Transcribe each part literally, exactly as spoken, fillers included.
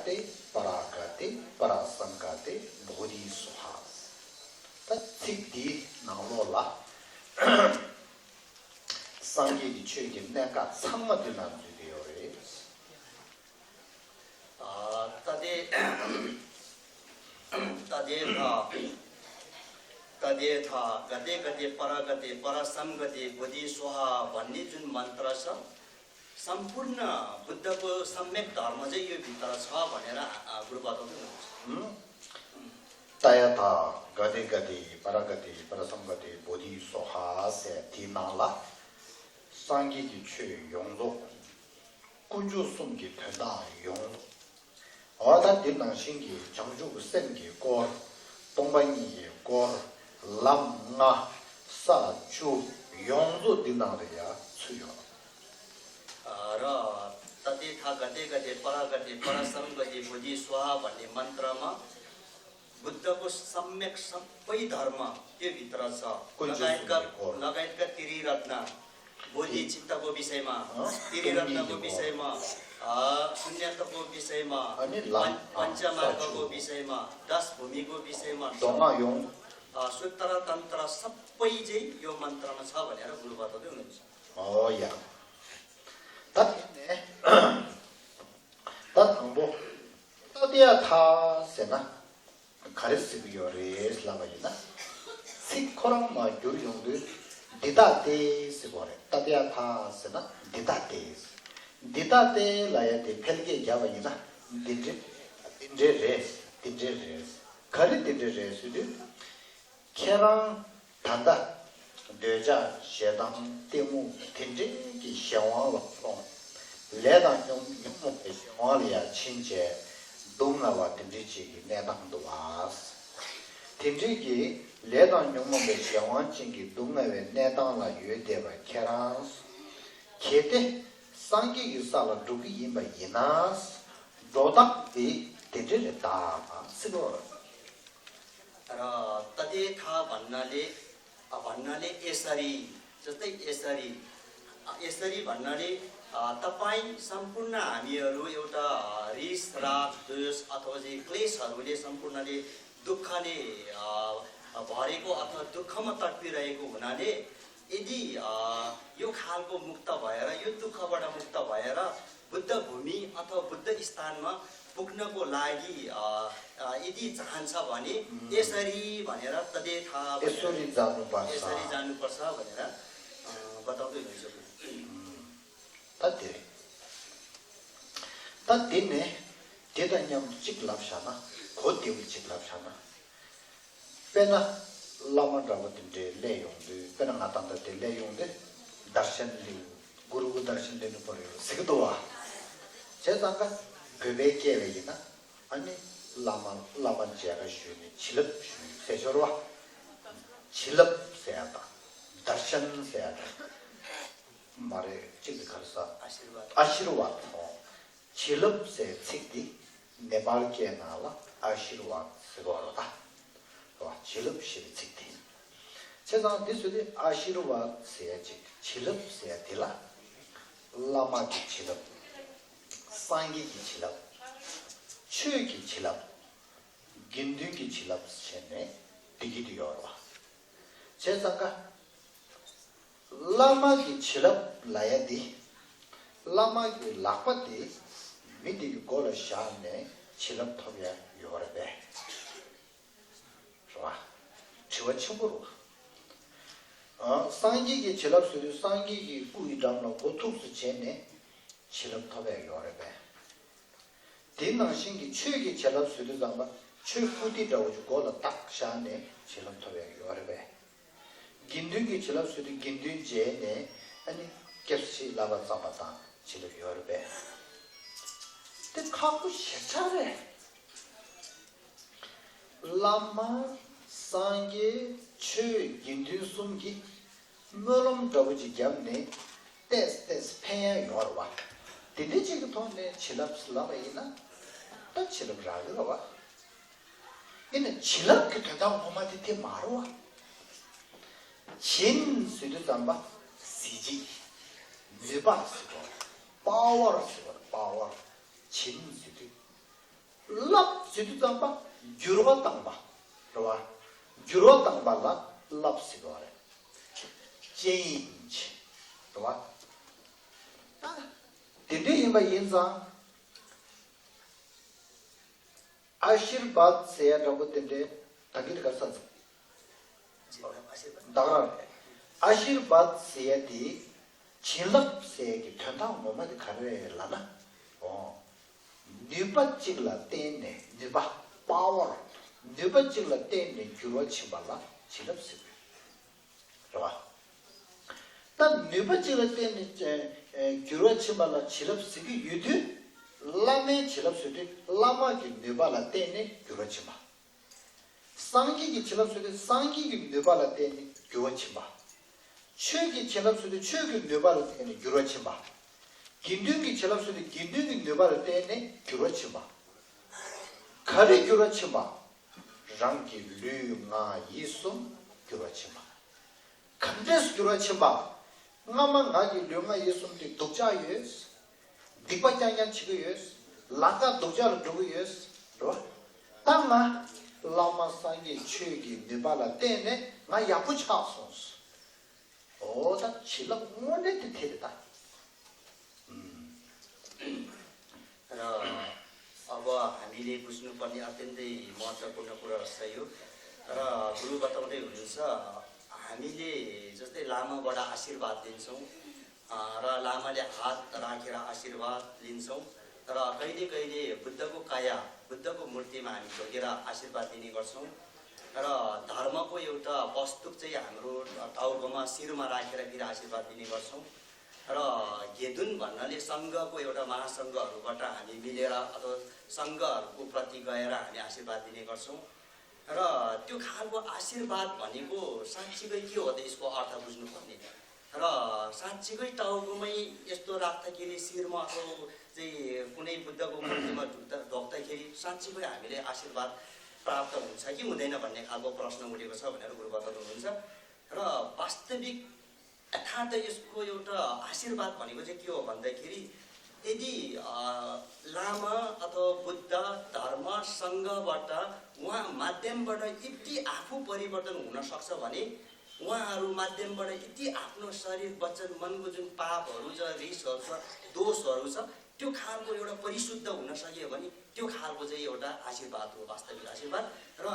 ཏེ་པ་ར་ག་ཏེ་པ་ར་སཾ་ག་ཏེ་བོ་དྷི་སྭཱ་ཧཱ། ད་ཚིག་འདིའི་ནང་ལོགས་ལ་སངས་རྒྱས་ཀྱི་ཆོས་ཀྱི་གནད་འགག་ཚང་མ་འདི་ནང་འཛུལ་གྱི་ཡོད་རེད། ཨ། ཏ་ཏེ། ཏ་ཏེ་ཐ། ཏ་ཏེ་ཐ་ག་ཏེ་ག་ཏེ་པ་ར་ག་ཏེ་པ་ར་སཾ་ག་ཏེ་བོ་དྷི་སྭཱ་ཧཱ། भन्ने जुन मन्त्र छ, सम्पूर्ण बुद्धको सम्यक धर्म चाहिँ यो भित्र छ भनेर, आ, गुरुपादले भन्नुहुन्छ। ཏ་ཡ་ཐ་ག་ཏེ་ག་ཏེ་པ་ར་ག་ཏེ་པ་ར་སཾ་ག་ཏེ་བོ་དྷི་སྭཱ་ཧཱ་ཟེར་དེའི་ནང་ལ་སངས་རྒྱས་ཀྱི་ཆོས་ཡོངས་རྫོགས། དཀོན་མཆོག་གསུམ་གྱི་དོན་དག་ཡོངས་རྫོགས། འོ་ད་འདི་ནང་བཞིན་གྱི་བྱང་ཆུབ་སེམས་ཀྱི་སྐོར། སྟོང་པ་ཉིད་ཀྱི་སྐོར། ལམ་ལྔ། ས་བཅུ། ཡོངས་རྫོགས་འདི་ནང་ལ་ཡ་ཚུད་ཡོད། ཨ་ར། ཏ་ཏེ་ཐ་ག་ཏེ་ག་ཏེ་པ་ར་ག་ཏེ་པ་ར་སཾ་ག་ཏེ་བོ་དྷི་སྭཱ་ཧཱ་भन्ने मन्त्रमा बुद्धको सम्यक सबै धर्म त्यो भित्र छ। लगायतका, लगायतका त्रिरत्न, बोधिचित्तको विषयमा, त्रिरत्नको विषयमा, अ, शून्यताको विषयमा, अनि लम-, पञ्चमार्गको विषयमा, दश भूमिको विषयमा, अ, सूत्र तन्त्र सबै चाहिँ यो मन्त्रमा छ भनेर गुरुपादले हुनुहुन्छ। हो या। ད་དེ་ནས་ད་དང་པོ། ཏ་ཏེ་ཡ་ཐ་ཟེར་ན་ག་རེ་ཟེར་གྱི་ཡོད་རེད་ལབ་པ་ཡིན་ན། ཚིག་ཁོ་རང་མར་བསྒྱུར་ཡོང་དུས་འདི་ལྟ་སྟེ་ཟེར་གྱི་ཡོད་རེད། ཏ་ཏེ་ཡ་ཐ་ཟེར་ན་འདི་ལྟ་སྟེ། འདི་ལྟ་སྟེ་ལབ་ཡ་དེ་འཕེལ་རྒྱས་བརྒྱབ་པ་ཡིན་ན་འདི་འདྲ་འདི་འདྲ་རེད། འདི་འདྲ་རེད། ག་རེ་འདི་འདྲ་རེད་ཟེར་དུས། ཁྱེད་རང་ད་ལྟ་འདོད་ཆགས་ཞེ་སྡང་གཏི་མུག་དེ་འདྲའི་གི་གཞན་དབང་ལ་སོང་། ལས་དང་ཉོན་ཉོན་མོངས་པའི་གཞན་དབང་ལ་ཡང་ཕྱིན་བྱས་སྡུག་བསྔལ་བ་དེ་འདྲའི་ཅིག་གི་གནས་སྟངས་འདུག་བ། དེ་འདྲའི་གི་ལས་དང་ཉོན་མོངས་པའི་གཞན་དབང་ཅན་གྱི་སྡུག་བསྔལ་བའི་གནས་སྟངས་ལ་ཡོད་བསྡད་པ་ཁྱེད་རང་། གལ་ཏེ་སངས་རྒྱས་ཀྱི་ས་ལ་འགྲོ་གི་ཡིན་པ་ཡིན་ན། འགྲོ་སྟངས་དེ་དེ་འདྲ་རེད་ད་ཟེར་གྱི་ཡོད་རེད། र तदेथा भन्नाले, अ, भन्नाले यसरी, जस्तै यसरी, अ, यसरी भन्नाले, अ, तपाईँ सम्पूर्ण हामीहरू एउटा, अ, रिस, राग, द्वेष अथवा चाहिँ क्लेशहरूले सम्पूर्णले दुःखले, अ, भरेको अथवा दुःखमा तडपिरहेको हुनाले यदि, अ, यो खालको मुक्त भएर, यो दुःखबाट मुक्त भएर बुद्ध भूमि अथवा बुद्ध स्थानमा पुग्नको लागि, अ, अ, यदि चाहन्छ भने यसरी भनेर तदेथा भनेर यसरी जानुपर्छ। यसरी जानुपर्छ भनेर, अ, बताउँदै हुनुहुन्छ। ད་དེ་རེད། ད་དེ་ནས་དེ་དང་མཉམ་དུ་གཅིག་ལབ་བཞག་ན། གོ་བདེ་བོ་གཅིག་ལབ་བཞག་ན། དཔེར་ན་བླ་མ་འདྲ་བོ་དེ་འདྲའི་སླེབས་ཡོང་དུས། དཔེར་ན་ང་ད་ལྟ་དེ་སླེབས་ཡོང་དུས་དར་ཤན་ལེའུ་གུ་རུ་གུ་དར་ཤན་ལེ་ནུ་པར་ཡོད་ཟེར་གི་འདུག་བ། བྱས་ཙང་ཀ་བོད་པའི་སྐད་ལ་ཡིན་ན། ཨ་ནི་བླ་མ་བླ་མ་མཇལ་ཁ་ཞུས་ནས་བྱིན་རླབས་ཞུས་ཟེར་ཆོག་རེད་བ། བྱིན་རླབས་ཟེར་ཡ་དང་། དར་ཤན་ཟེར་ཡ་དང་། མ་རེད། གཅིག་དེ་ག་རེ་ཟེར། ཨ་ཤིར་བཱད། ཨ་ཤིར་བཱད་དང་། བྱིན་རླབས་ཟེར་ཚིག་འདི་ནེ་པཱལ་སྐད་ནང་ལ་ཨ་ཤིར་བཱད་ཟེར་གྱི་ཡོད་རེད་ད། རེད་བ། བྱིན་རླབས་ཞེས་པའི་ཚིག་དེ། བྱས་ཙང་འདི་ཚོ་དེ་ཨ་ཤིར་བཱད་ཟེར་ཡ་ཅིག་བྱིན་རླབས་ཟེར་ཡ་དེ་ལ། བླ་མ་གི་བྱིན་རླབས། སངས་རྒྱས་ཀྱི་བྱིན་རླབས། ཆོས་ཀྱི་བྱིན་རླབས། དགེ་འདུན་གྱི་བྱིན་རླབས་བྱས་ནས་འདི་གི་དེ་ཡོད་རེད་བ། བྱས་ཙང་ཀ་བླ་མ་གི་བྱིན་རླབས་ལབ་ཡ་འདི། བླ་མ་གི་ལག་པ་དེ་མི་དེ་གི་མགོ་ལ་བཞག་ནས་བྱིན་རླབས་ཐོབ་ཡ་ཡོད་རེད་པས། རེད་བ། དྲི་བ་ཆེན་པོ་རེད་བ། ཨ། སངས་རྒྱས་ཀྱི་བྱིན་རླབས་ཟེར་དུས་སངས་རྒྱས་ཀྱི་སྐུ་ཡི་འགྲམ་ལ་མགོ་ཐུག་སུ་བྱས་ནས་བྱིན་རླབས་ཐོབ་ཡ་ཡོད་རེད་པས། དེ་ནང་བཞིན་གྱི་ཆོས་ཀྱི་བྱིན་རླབས་ཟེར་དུས་ཙམ་པ་ཆོས་པོ་ཏི་འདྲ་བོ་ཅིག་མགོ་ལ་བཏགས་བཞག་ནས་བྱིན་རླབས་ཐོབ་ཡ་ཡོད་རེད་པས། དགེ་འདུན་གྱི་བྱིན་རླབས་ཟེར་དུས་དགེ་འདུན་མཇལ་ནས་ཨ་ནི་སྐྱབས་སུ་མཆི་ལབ་པ་ཙམ་པ་དང་བྱིན་རླབས་ཡོད་རེད་པས། དེ་ཁག་པོ་ཞེ་དྲག་རེད། བླ་མ། སངས་རྒྱས། ཆོས། དགེ་འདུན་གསུམ་གྱིས་སྨོན་ལམ་འདྲ་བོ་ཅིག་བརྒྱབ་ནས་ཏོག་ཙམ་ཏོག་ཙམ་ཕན་ཡ་ཡོད་རེད་བ། དེ་འདྲ་ཅིག་གི་ཐོག་ནས་བྱིན་རླབས་ལབ་པ་ཡིན་ན། ད་བྱིན་རླབས་རག་གི་རེད་བ། ཡིན་ན་བྱིན་རླབས་ཀྱི་དོན་དག་ངོ་མ་དེ་དེ་མ་རེད་བ། བྱིན་ཟེར་དུས་ཙམ་པ་གཟི་བརྗིད། ནུས་པ་ཟེར་བ། པ་ཝར་ཟེར་བ། པ་ཝར། བྱིན་ཟེར་དུས། ཟེར་དུས་ཙམ་པ་འགྱུར་བ་བཏང་བ་རེད་བ། འགྱུར་བ་བཏང་བ་ལ་བསླབ་ཟེར་བ་རེད། change རེད་བ། ད་དེ་འདྲ་ཡིན་པ་ཡིན་ཙང་། ཨ་ཤིར་བཱད་ཟེར་ཡ་འདྲ་པོ་དེ་འདྲའི་ད་གིན་ག་ས་ཚིག་ད་ག་རང་རེད། ཨ་ཤིར་བཱད་ཟེར་ཡ་དེ་བྱིན་རླབས་ཟེར་ཡ་གི་དོན་དག་ངོ་མ་དེ་ག་རེ་རེད་ལབ་ན། འོ། ནུས་པ་གཅིག་ལ་བརྟེན་ནས་ནུས་པ། power། ནུས་པ་གཅིག་ལ་བརྟེན་ནས་འགྱུར་བ་ཕྱིན་པ་ལ་བྱིན་རླབས་ཟེར་གི་རེད་བ། ད་ནུས་པ་གཅིག་ལ་བརྟེན་ནས་ཨེ་འགྱུར་བ་ཕྱིན་པ་ལ་བྱིན་རླབས་ཟེར་གི་ཡོད་དུས། བླ་མའི་བྱིན་རླབས་ཟེར་དུས་བླ་མ་གི་ནུས་པ་ལ་བརྟེན་ནས་འགྱུར་བ་ཕྱིན་པ། སངས་རྒྱས་ཀྱི་བྱིན་རླབས་ཟེར་དུས་སངས་རྒྱས་ཀྱི་ནུས་པ་ལ་བརྟེན་ནས་འགྱུར་བ་ཕྱིན་པ། ཆོས་ཀྱི་བྱིན་རླབས་ཟེར་དུས་ཆོས་ཀྱི་ནུས་པ་ལ་བརྟེན་ནས་འགྱུར་བ་ཕྱིན་པ། དགེ་འདུན་གྱི་བྱིན་རླབས་ཟེར་དུས་དགེ་འདུན་གྱི་ནུས་པ་ལ་བརྟེན་ནས་འགྱུར་བ་ཕྱིན་པ། ག་རེ་འགྱུར་བ་ཕྱིན་པ། རང་གི་ལུས་ངག་ཡིད་གསུམ་འགྱུར་བ་ཕྱིན་པ། ག་འདྲས་འགྱུར་བ་ཕྱིན་པ། སྔ་མ་ང་གི་ལུས་ངག་ཡིད་གསུམ་དེ་སྡུག་ཅག་ཡོད། སྡིག་པ་རྐྱང་རྐྱང་བྱེད་ཀྱི་ཡོད། ལམ་ཁ་སྡུག་ཅག་ལ་འགྲོ་གི་ཡོད། རེད་བ། ད་ང་བླ་མ་སངས་རྒྱས་ཆོས་ཀྱི་ནུས་པ་ལ་བརྟེན་ནས་ང་ཡག་པོ་ཆགས་སོང་། འོ་ད་བྱིན་རླབས་དངོས་གནས་དེ་དེ་རེད་ད། र अब हामीले बुझ्नुपर्ने अत्यन्तै महत्त्वपूर्ण कुरा रहेछ यो। र गुरु बताउँदै हुनुहुन्छ, हामीले जस्तै लामाबाट आशीर्वाद लिन्छौँ, अ, र लामाले हात राखेर आशीर्वाद लिन्छौँ, र कहिले कहिले बुद्धको काया, बुद्धको मूर्तिमा हामी झोकेर आशीर्वाद लिने गर्छौँ। र धर्मको एउटा वस्तुक चाहिँ हाम्रो टाउकोमा, शिरमा राखेर फेरि आशीर्वाद लिने गर्छौँ। र गेदुन भन्नाले सङ्घको, एउटा महासङ्घहरूबाट हामी मिलेर अथवा सङ्घहरूको प्रति गएर हामी आशीर्वाद लिने गर्छौँ। र त्यो खालको आशीर्वाद भनेको साँच्चीकै के हो त, यसको अर्थ बुझ्नुपर्ने। र साँच्चीकै टाउकोमै यस्तो राख्दाखेरि, शिरमा अथवा चाहिँ कुनै बुद्धको मूर्तिमा ढोक्दा-, ढोक्दाखेरि साँच्चीकै हामीले आशीर्वाद प्राप्त हुन्छ कि हुँदैन भन्ने खालको प्रश्न उठेको छ भनेर गुरु बताउनुहुन्छ। र वास्तविक यथार्थ यसको एउटा आशीर्वाद भनेको चाहिँ के हो भन्दाखेरि, यदि, अ, लामा अथवा बुद्ध, धर्म, सङ्घबाट, उहाँ माध्यमबाट यदि आफू परिवर्तन हुन सक्छ भने, उहाँहरू माध्यमबाट यदि आफ्नो शरीर, वचन, मनको जुन पापहरू छ, रिसहरू छ, दोषहरू छ, त्यो खालको एउटा परिशुद्ध हुन सकियो भने त्यो खालको चाहिँ एउटा आशीर्वाद हो, वास्तविक आशीर्वाद। र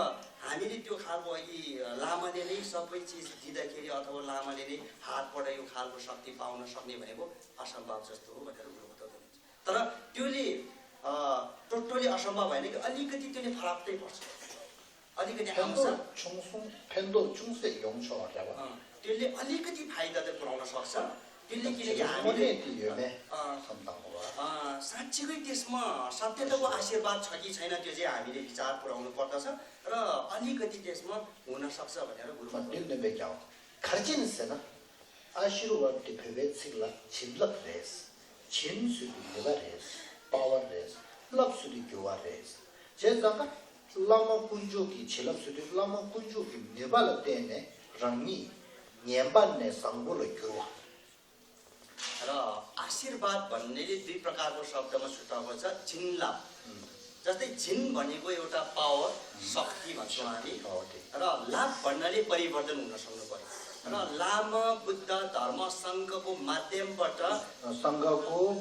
हामीले त्यो खालको अघि लामाले नै सबै चिज दिँदाखेरि अथवा लामाले नै हातबाट यो खालको शक्ति पाउन सक्ने भनेको असम्भव जस्तो हो भनेर गुरु बताउँदै हुनुहुन्छ। तर त्यसले, अ, totally असम्भव होइन कि, अलिकति त्यसले फरक चाहिँ पर्छ। अलिकति आउँछ। ཕན་ཐོགས་ཆུང་སོང་། ཕན་ཐོགས་ཅུང་ཟད་ཡོང་ཆོག་རེད་བ། अँ, त्यसले अलिकति फाइदा त पुर्याउन सक्छ। त्यसले, किनकि हामीले དངོས་གནས་དེ་ཡོད་མེད་अँ, བསམ་བཏང་དགོས་བ། अँ, साँच्चीकै त्यसमा सत्यताको आशीर्वाद छ कि छैन, त्यो चाहिँ हामीले विचार पुर्याउनु पर्दछ। र अलिकति त्यसमा हुन सक्छ भनेर म गुरुमा ལུས་ནས་པས་ཀྱང་གར་ཅན་ཟེར་ན། ཨ་ཤིར་ཝཱད་དེ་བོད་པའི་ཚིག་ལ་བྱིན་རླབས་རེད། བྱིན་ཟེར་དུས་ནུས་པ་རེད། པ་ཝར་རེད། རླབས་ཟེར་དུས་འགྱུར་བ་རེད། བྱས་ཙང་ཀ་བླ་མ་དཀོན་མཆོག་གི་བྱིན་རླབས་ཟེར་དུས་བླ་མ་དཀོན་མཆོག་གི་ནུས་པ་ལ་བརྟེན་ནས་རང་ཉིད་ངན་པ་ནས་བཟང་པོ་ལ་འགྱུར་བ། र आशीर्वाद भन्नेले दुई प्रकारको शब्दमा छुट्याएको छ, झिन लाभ। जस्तै झिन भनेको एउटा पावर, शक्ति भन्छौँ हामी। हो, त्यही। र लाभ भन्नाले परिवर्तन हुन सक्नु पर्यो। र लामा बुद्ध धर्म सङ्घको माध्यमबाट, अ, सङ्घको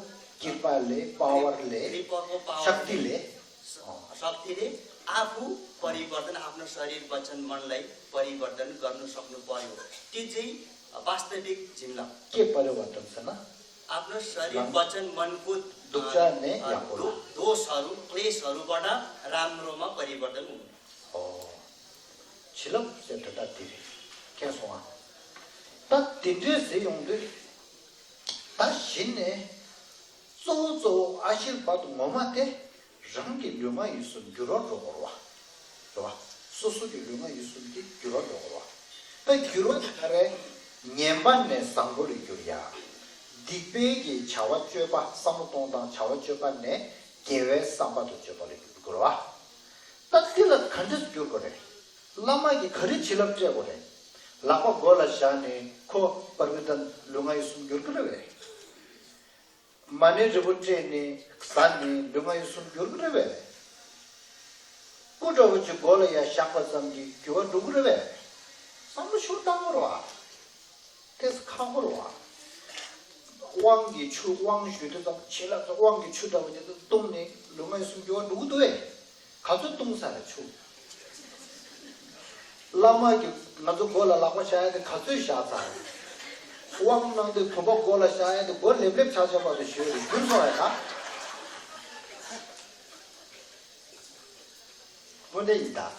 कृपाले, पावरले, कृपाको पावरले, शक्तिले, स-, अँ। शक्तिले आफू परिवर्तन, आफ्नो शरीर, वचन, मनलाई परिवर्तन गर्नु सक्नु पर्यो। त्यो चाहिँ वास्तविक झिन लाभ। के परिवर्तन छैन? आफ्नो शरीर, ལམ། वचन, मनको, दुःख अ, चाहिँ अ, यापो दो-, दोषहरू, क्लेशहरूबाट राम्रोमा परिवर्तन हुनु। हो। झिलम चाहिँ ད་ལྟ་དེ་རེད། མཁྱེན་སོང་ཨ། ད་དེ་འདྲའི་ཟེར་ཡོང་དུས། ད་གཞི་ནས་གཙོ་བོ་གཙོ་བོ་ཨ་ཤིར་བཱད་ངོ་མ་དེ། རང་གི་ལུས་ངག་ཡིད་གསུམ་འགྱུར་བར་འགྲོ་དགོས་རེད་བ། རེད་བ། སོ་སོ་གི་ལུས་ངག་ཡིད་གསུམ་དེ་འགྱུར་བར་འགྲོ་དགོས་རེད་བ། ད་འགྱུར་བ་དེ་ག་རེ། ངན་པ་ནས་བཟང་པོ་ལ་འགྱུར་ཡ། སྡིག་པའི་གི་བྱ་བ་སྤྱོད་པ། བསམ་བློ་གཏོང་སྟངས་བྱ་བ་སྤྱོད་པ་ནས་དགེ་བའི་བསམ་པ་དང་སྤྱོད་པ་ལ་འགྱུར་དགོས་རེད་བ། ད་དེ་ལ་ག་འདྲས་འགྱུར་དགོས་རེད། བླ་མ་གིས་ག་རེ་བྱིན་རླབས་སྤྲད་དགོས་རེད། ལག་པ་མགོ་ལ་བཞག་ནས་ཁོ་པར་མི་ཏན་ལུས་ངག་ཡིད་གསུམ་འགྱུར་གི་རེད་བས། མ་ཎི་རིལ་བུ་སྤྲད་ནས་ཟ་ནས་ལུས་ངག་ཡིད་གསུམ་འགྱུར་གི་རེད་བས། འདྲ་བོ་ཅིག་མགོ་ལ་ཡར་བཞག་པ་ཙམ་གྱིས་འགྱུར་བ་འགྲོ་གི་རེད་པས། བསམ་བློ་ཤུགས་བཏང་དགོས་རེད་པ། ཏོག་ཙམ་ཁག་པོ་རེད་པ། དབང་གི་ཆུ་དབང་ཞུ་དུས་ཙམ་བྱིན་རླབས་ཀྱི་དབང་གི་ཆུ་འདྲ་བོ་དེ་ཚོ་བཏུང་ནས་ལུས་ངག་ཡིད་གསུམ་འགྱུར་བ་འགྲོ་གི་འདུག་གས། ག་ཚོད་བཏུང་ས་རེད་ཆུ། བླ་མ་གིས་ང་ཚོ་མགོ་ལ་ལག་པ་བཞག་ཡ་དེ་ག་ཚོད་བཞག་ཚར་རེད། དབང་གནང་དུས་བུམ་པ་མགོ་ལ་བཞག་ཡ་དེ་མགོ་ལེབ་ལེབ་ཆག་ཆག་བར་དུ་ཞོལ་རེ་འགྱུར་སོང་ཡ་ད། དངོས་གནས་ཡིན་ད།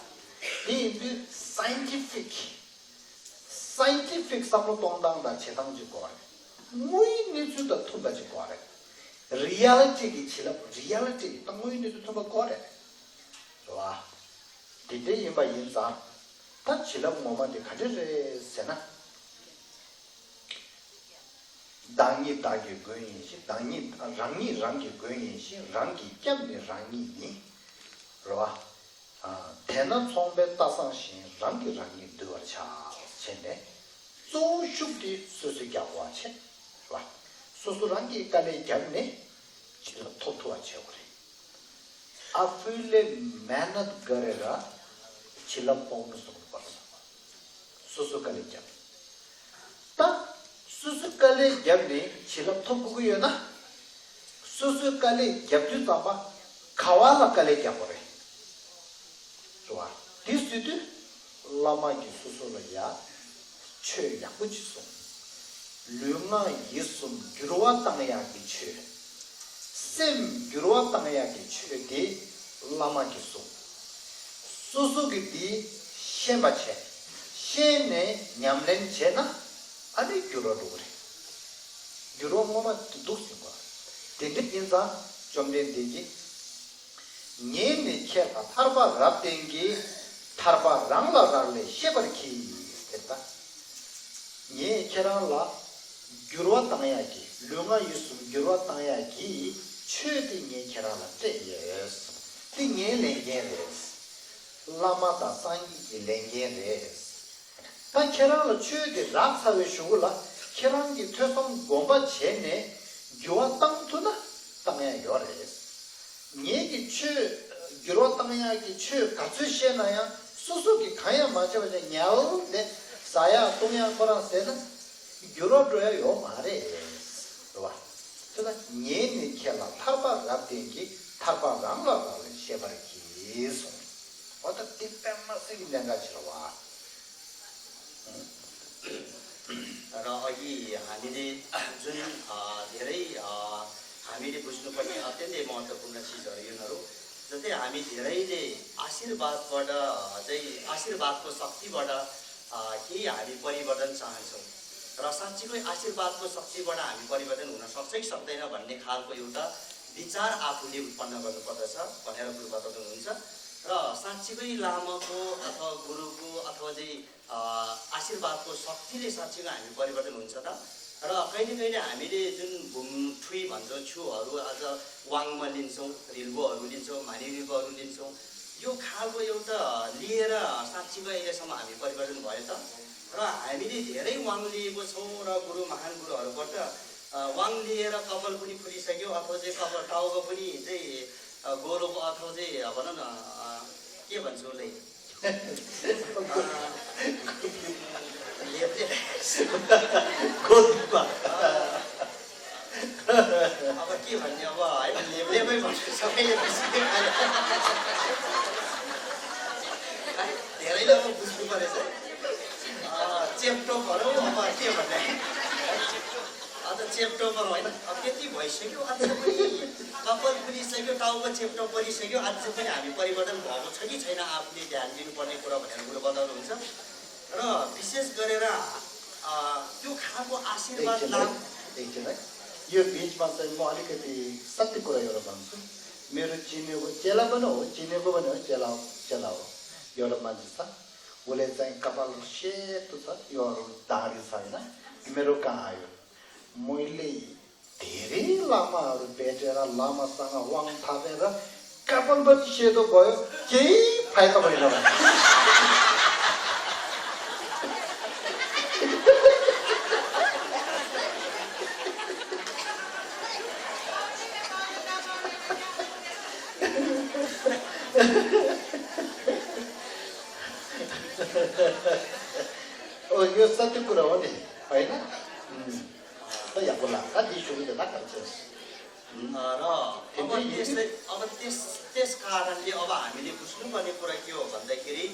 དེ་ཡིན་དུས་སའིན་ཊི་ཕིག་སའིན་ཊི་ཕིག་བསམ་བློ་གཏོང་སྟངས་དང་བྱེད་སྟངས་ཅིག་དགོས་རེད། དངོས་ཡོད་གནས་ཚུལ་དང་མཐུན་པ་ཅིག་དགོས་རེད། རི་ཡ་ལི་ཊི་གི་བྱིན་རླབས་རི་ཡ་ལི་ཊི་དང་དངོས་ཡོད་གནས་ཚུལ་མཐུན་པ་དགོས་རེད། རེད་བ། དེ་འདྲ་ཡིན་པ་ཡིན་ཙང་། ད་བྱིན་རླབས་ངོ་མ་དེ་ག་འདྲ་རེད་ཟེར་ན། བདག་ཉིད་བདག་གི་མགོན་ཡིན་ཞིང་། བདག་ཉིད་རང་ཉིད་རང་གི་མགོན་ཡིན་ཞིང་། རང་གི་སྐྱབས་ནི་རང་ཉིད་ཡིན། རེད་བ། ཨ། དེས་ན་ཚོང་པས་རྟ་བཟང་བཞིན། རང་གིས་རང་ཉིད་འདུལ་བར་བྱ། བྱས་ནས། གཙོ་བོ་ཤུགས་དེ་སོ་སོས་རྒྱག་དགོས་པ་བྱས། རེད་བ། སོ་སོ་རང་གིས་དཀའ་ལས་བརྒྱབ་ནས་བྱིན་རླབས་ཐོབ་ཐུབ་པ་བྱེད་དགོས་རེད། आप पहले मेहनत करेगा, झिलम पाउन सक्नुपर्छ। སོ་སོ་དཀའ་ལས་བརྒྱབ། ད་སོ་སོ་དཀའ་ལས་བརྒྱབ་ནས་བྱིན་རླབས་ཐོབ་དགོས་ཀྱི་ཡོད་ན། སོ་སོས་དཀའ་ལས་བརྒྱབ་དུས་ཙམ་པ་ག་བ་ལ་དཀའ་ལས་བརྒྱབ་པ་རེད། རེད་བ། དེ་ཟེར་དུས་བླ་མ་གིས་སོ་སོ་ལ་ཡ་ཆོས་ཡག་པོ་ཅིག་གསུངས། ལུས་ངག་ཡིད་གསུམ་འགྱུར་བ་བཏང་ཡག་གི་ཆོས། སེམས་འགྱུར་བ་བཏང་ཡག་གི་ཆོས་དེ་བླ་མ་གིས་གསུངས། སོ་སོ་གིས་དེ་ཤེས་པ་བྱས། ཤེས་ནས་ཉམས་ལེན་བྱས་ན་ཨ་ནི་འགྱུར་བ་འགྲོ་གི་རེད། འགྱུར་བ་ངོ་མ་འདུག་ཟིན་པ། དེ་འདྲ་ཡིན་ཙང་བཅོམ་ལྡན་འདས་ཀྱིས། ངས་ནི་ཁྱེད་ལ་ཐར་པ་རབ་བསྟན་གྱི། ཐར་པ་རང་ལ་རག་ལས་ཤེས་པར་གྱིས། དེ་ལྟ། ངས་ཁྱེད་རང་ལ་འགྱུར་བ་བཏང་ཡག་གི། ལུས་ངག་ཡིད་གསུམ་འགྱུར་བ་བཏང་ཡག་གི་ཆོས་དེ་ངས་ཁྱེད་རང་ལ་སྤྲད་ཡོད། དེ་ངའི་ལས་འགན་རེད། བླ་མ་དང་སངས་རྒྱས་ཀྱི་ལས་འགན་རེད། ད་ཁྱེད་རང་ལ་ཆོས་དེ་རག་ཚར་བའི་གཞུག་གུ་ལ་ཁྱེད་རང་གིས་ཐོས་བསམ་སྒོམ་པ་བྱས་ནས་འགྱུར་བ་བཏང་ཐུབ་ན་བཏང་ཡག་ཡོད་རེད། ངེད་ཀྱི་ཆོས་འགྱུར་བ་བཏང་ཡག་གི་ཆོས་ག་ཚོད་བཤད་ན་ཡང་སོ་སོ་གིས་གང་ཡང་མ་བྱས་པ་བྱས་ཉལ་ཏེ་ཟ་ཡག་བཏུང་ཡག་ཁོ་རང་ཟས་ན་འགྱུར་བ་འགྲོ་ཡག་ཡོད་མ་རེད། རེད་བ། དེ་ལ་ངས་ནི་ཁྱེད་ལ་ཐར་པ་རབ་བསྟན་གྱི། ཐར་པ་རང་ལ་རག་ལས་ཤེས་པར་གྱིས་གསུངས། འོ་ད་འདི་དཔེ་མ་སྲིད་ཀྱི་གནད་འགག་ཅིག་རེད་བ། र अघि हामीले जुन, अ, धेरै, अ, हामीले बुझ्नुपर्ने अत्यन्तै महत्त्वपूर्ण चिजहरू यिनीहरू, जस्तै हामी धेरैले आशीर्वादबाट, अ, चाहिँ आशीर्वादको शक्तिबाट, अ, केही हामी परिवर्तन चाहन्छौँ। र साँच्चीकै आशीर्वादको शक्तिबाट हामी परिवर्तन हुन सक्छ कि सक्दैन भन्ने खालको एउटा विचार आफूले उत्पन्न गर्नुपर्दछ भनेर गुरु बताउनुहुन्छ। र साँच्चीकै लामाको अथवा गुरुको अथवा चाहिँ, अ, आशीर्वादको शक्तिले साँच्चीकै हामी परिवर्तन हुन्छ त? र कहिले कहिले हामीले जुन भुम ठुई भन्छौँ, छुहरू अझ वाङमा लिन्छौँ, रिल्बोहरू लिन्छौँ, मानिरिल्बोहरू लिन्छौँ, यो खालको एउटा लिएर साँच्चीकै अहिलेसम्म हामी परिवर्तन भयो त? र हामीले धेरै वाङ लिएको छौँ र गुरु, महान गुरुहरूबाट, अ, वाङ लिएर कपाल पनि फुलिसक्यो अथवा चाहिँ कपाल, टाउको पनि चाहिँ, अ, गोलो अथवा चाहिँ, अ, भनौँ न, अ, के भन्छ उसलाई, अ, लेप्रे। गोलमा। अ, अब के भन्ने, अब होइन, लेप्रेमै भन्छु, सबैले बिर्सिँदै गयो। है, धेरैले अब बुझ्नु परेछ। अ, चेप्टो भनौँ, अब के भन्ने। अझ चेप्टो भनौँ, होइन, अब त्यति भइसक्यो, अझ पनि कपाल फुलिसक्यो, टाउको चेप्टो परिसक्यो, अझ पनि हामी परिवर्तन भएको छ कि छैन, आफूले ध्यान दिनुपर्ने कुरा भनेर गुरु बताउनुहुन्छ। र विशेष गरेर, अ, त्यो खालको आशीर्वाद एकछिन है, लाभ एकछिन है। यो बिचमा चाहिँ म अलिकति सत्य कुरा एउटा भन्छु। मेरो चिनेको चेला पनि हो, चिनेको पनि हो, चेला, चेला हो। एउटा मान्छे छ, उसले चाहिँ कपाल सेतो छ, योहरू दाढी छैन, मेरो कहाँ आयो। मैले धेरै लामाहरू भेटेर लामासँग वाङ थापेर कपाल पनि सेतो भयो, केही फाइदा भएन भने। ཨོ་ཡོད་ས་དེ་ཀུ་ར་འོ་ནི་ཕ་ཡིན་ན། ད་ཡག་པོ་ལ་ད་འདི་ཞུ་གི་འདུག་ད་ག་རེ་བྱས། ཨ་རོ། དེ་ཨ་འདྲ་བ་ཡིན་ཏེ་དུས། ཨ་བ་དེ་དེ་ཁ་ར་ལི་ཨ་བ་ཨ་མི་ལི་ཀུ་སུ་ནུ་བ་ནི་ཀུ་ར་ཀི་ཨོ་བ་འདའ་ཁི་རི།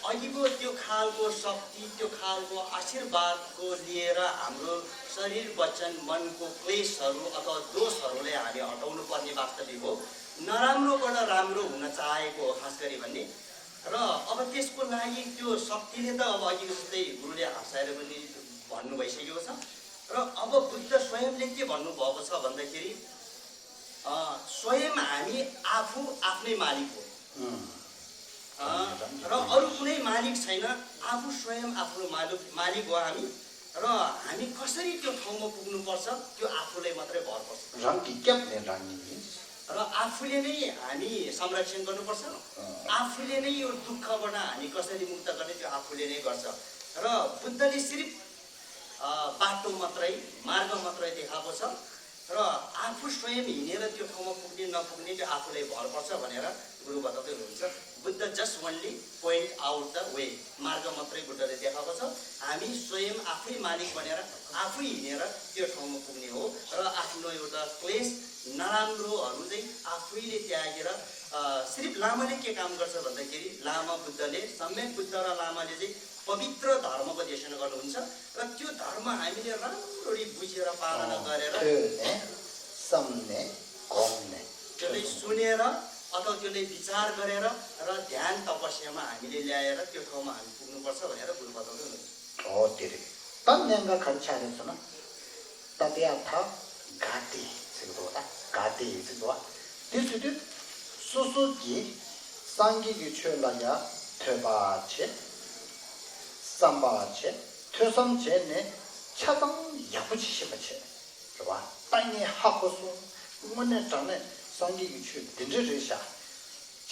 अघिको त्यो खालको शक्ति, त्यो खालको आशीर्वादको लिएर हाम्रो शरीर, वचन, मनको क्लेशहरू अथवा दोषहरूलाई हामी हटाउनु पर्ने वास्तविक हो। नराम्रोबाट राम्रो हुन चाहेको हो खास गरी भन्ने। र अब त्यसको लागि त्यो शक्तिले त अब अघि जस्तै गुरुले हप्साएर पनि भन्नु भइसकेको छ। र अब बुद्ध स्वयंले के भन्नुभएको छ भन्दाखेरि, अ, स्वयं हामी आफू आफ्नै मालिक हो। अँ, र अरू कुनै मालिक छैन। आफू स्वयं आफ्नो मालिक मालिक हो हामी। र हामी कसरी त्यो ठाउँमा पुग्नुपर्छ, त्यो आफूलाई मात्रै भर पर्छ। रंग की क्या अपने रानी है? र आफूले नै हामी संरक्षण गर्नुपर्छ। आफूले नै यो दुःखबाट हामी कसरी मुक्त गर्ने, त्यो आफूले नै गर्छ। र बुद्धले सिर्फ, अ, बाटो मात्रै, मार्ग मात्रै देखाएको छ। र आफू स्वयं हिँडेर त्यो ठाउँमा पुग्ने नपुग्ने त्यो आफूलाई भर पर्छ भनेर गुरु बताउँदै हुनुहुन्छ। Buddha just only point out the way, मार्ग मात्रै बुद्धले देखाएको छ। हामी स्वयं आफै मालिक बनेर आफै हिँडेर त्यो ठाउँमा पुग्ने हो। र आफ्नो एउटा क्लेश, नराम्रोहरू चाहिँ आफैले त्यागेर, अ, सिर्फ लामाले के काम गर्छ भन्दाखेरि, लामा बुद्धले, सम्यक बुद्ध र लामाले चाहिँ पवित्र धर्मको देशना गर्नुहुन्छ। र त्यो धर्म हामीले राम्ररी बुझेर पालना गरेर, त्यो नै सम्ने घुम्ने त्यसलाई सुनेर अथवा त्यसलाई विचार गरेर र ध्यान तपस्यामा हामीले ल्याएर त्यो ठाउँमा हामी पुग्नुपर्छ भनेर गुरु बताउँदै हुनुहुन्छ। हो, त्यो रे। त न्याङ्गा खर्चाले सुन। ད་དེ་ཡང་ད་ག་དེ་ཟེར་གི་འདུག་ད་ག་དེ་ཟེར་གི་འདུག་དེ་ཟེར་དུས་སོ་སོ་གིས་སངས་རྒྱས་ཀྱི་ཆོས་ལ་ཡང་ཐོས་པ་བྱེད། བསམ་པ་བྱེད། ཐོས་བསམ་བྱས་ནས་ཆ་ཚང་ཡག་པོ་ཅིག་ཤེས་པ་བྱེད། རེད་བ། ད་ངས་ཧ་གོ་སོང་། དངོས་གནས་དྲང་གནས་སངས་རྒྱས་ཀྱི་ཆོས་འདི་འདྲ་རེད་ཤག་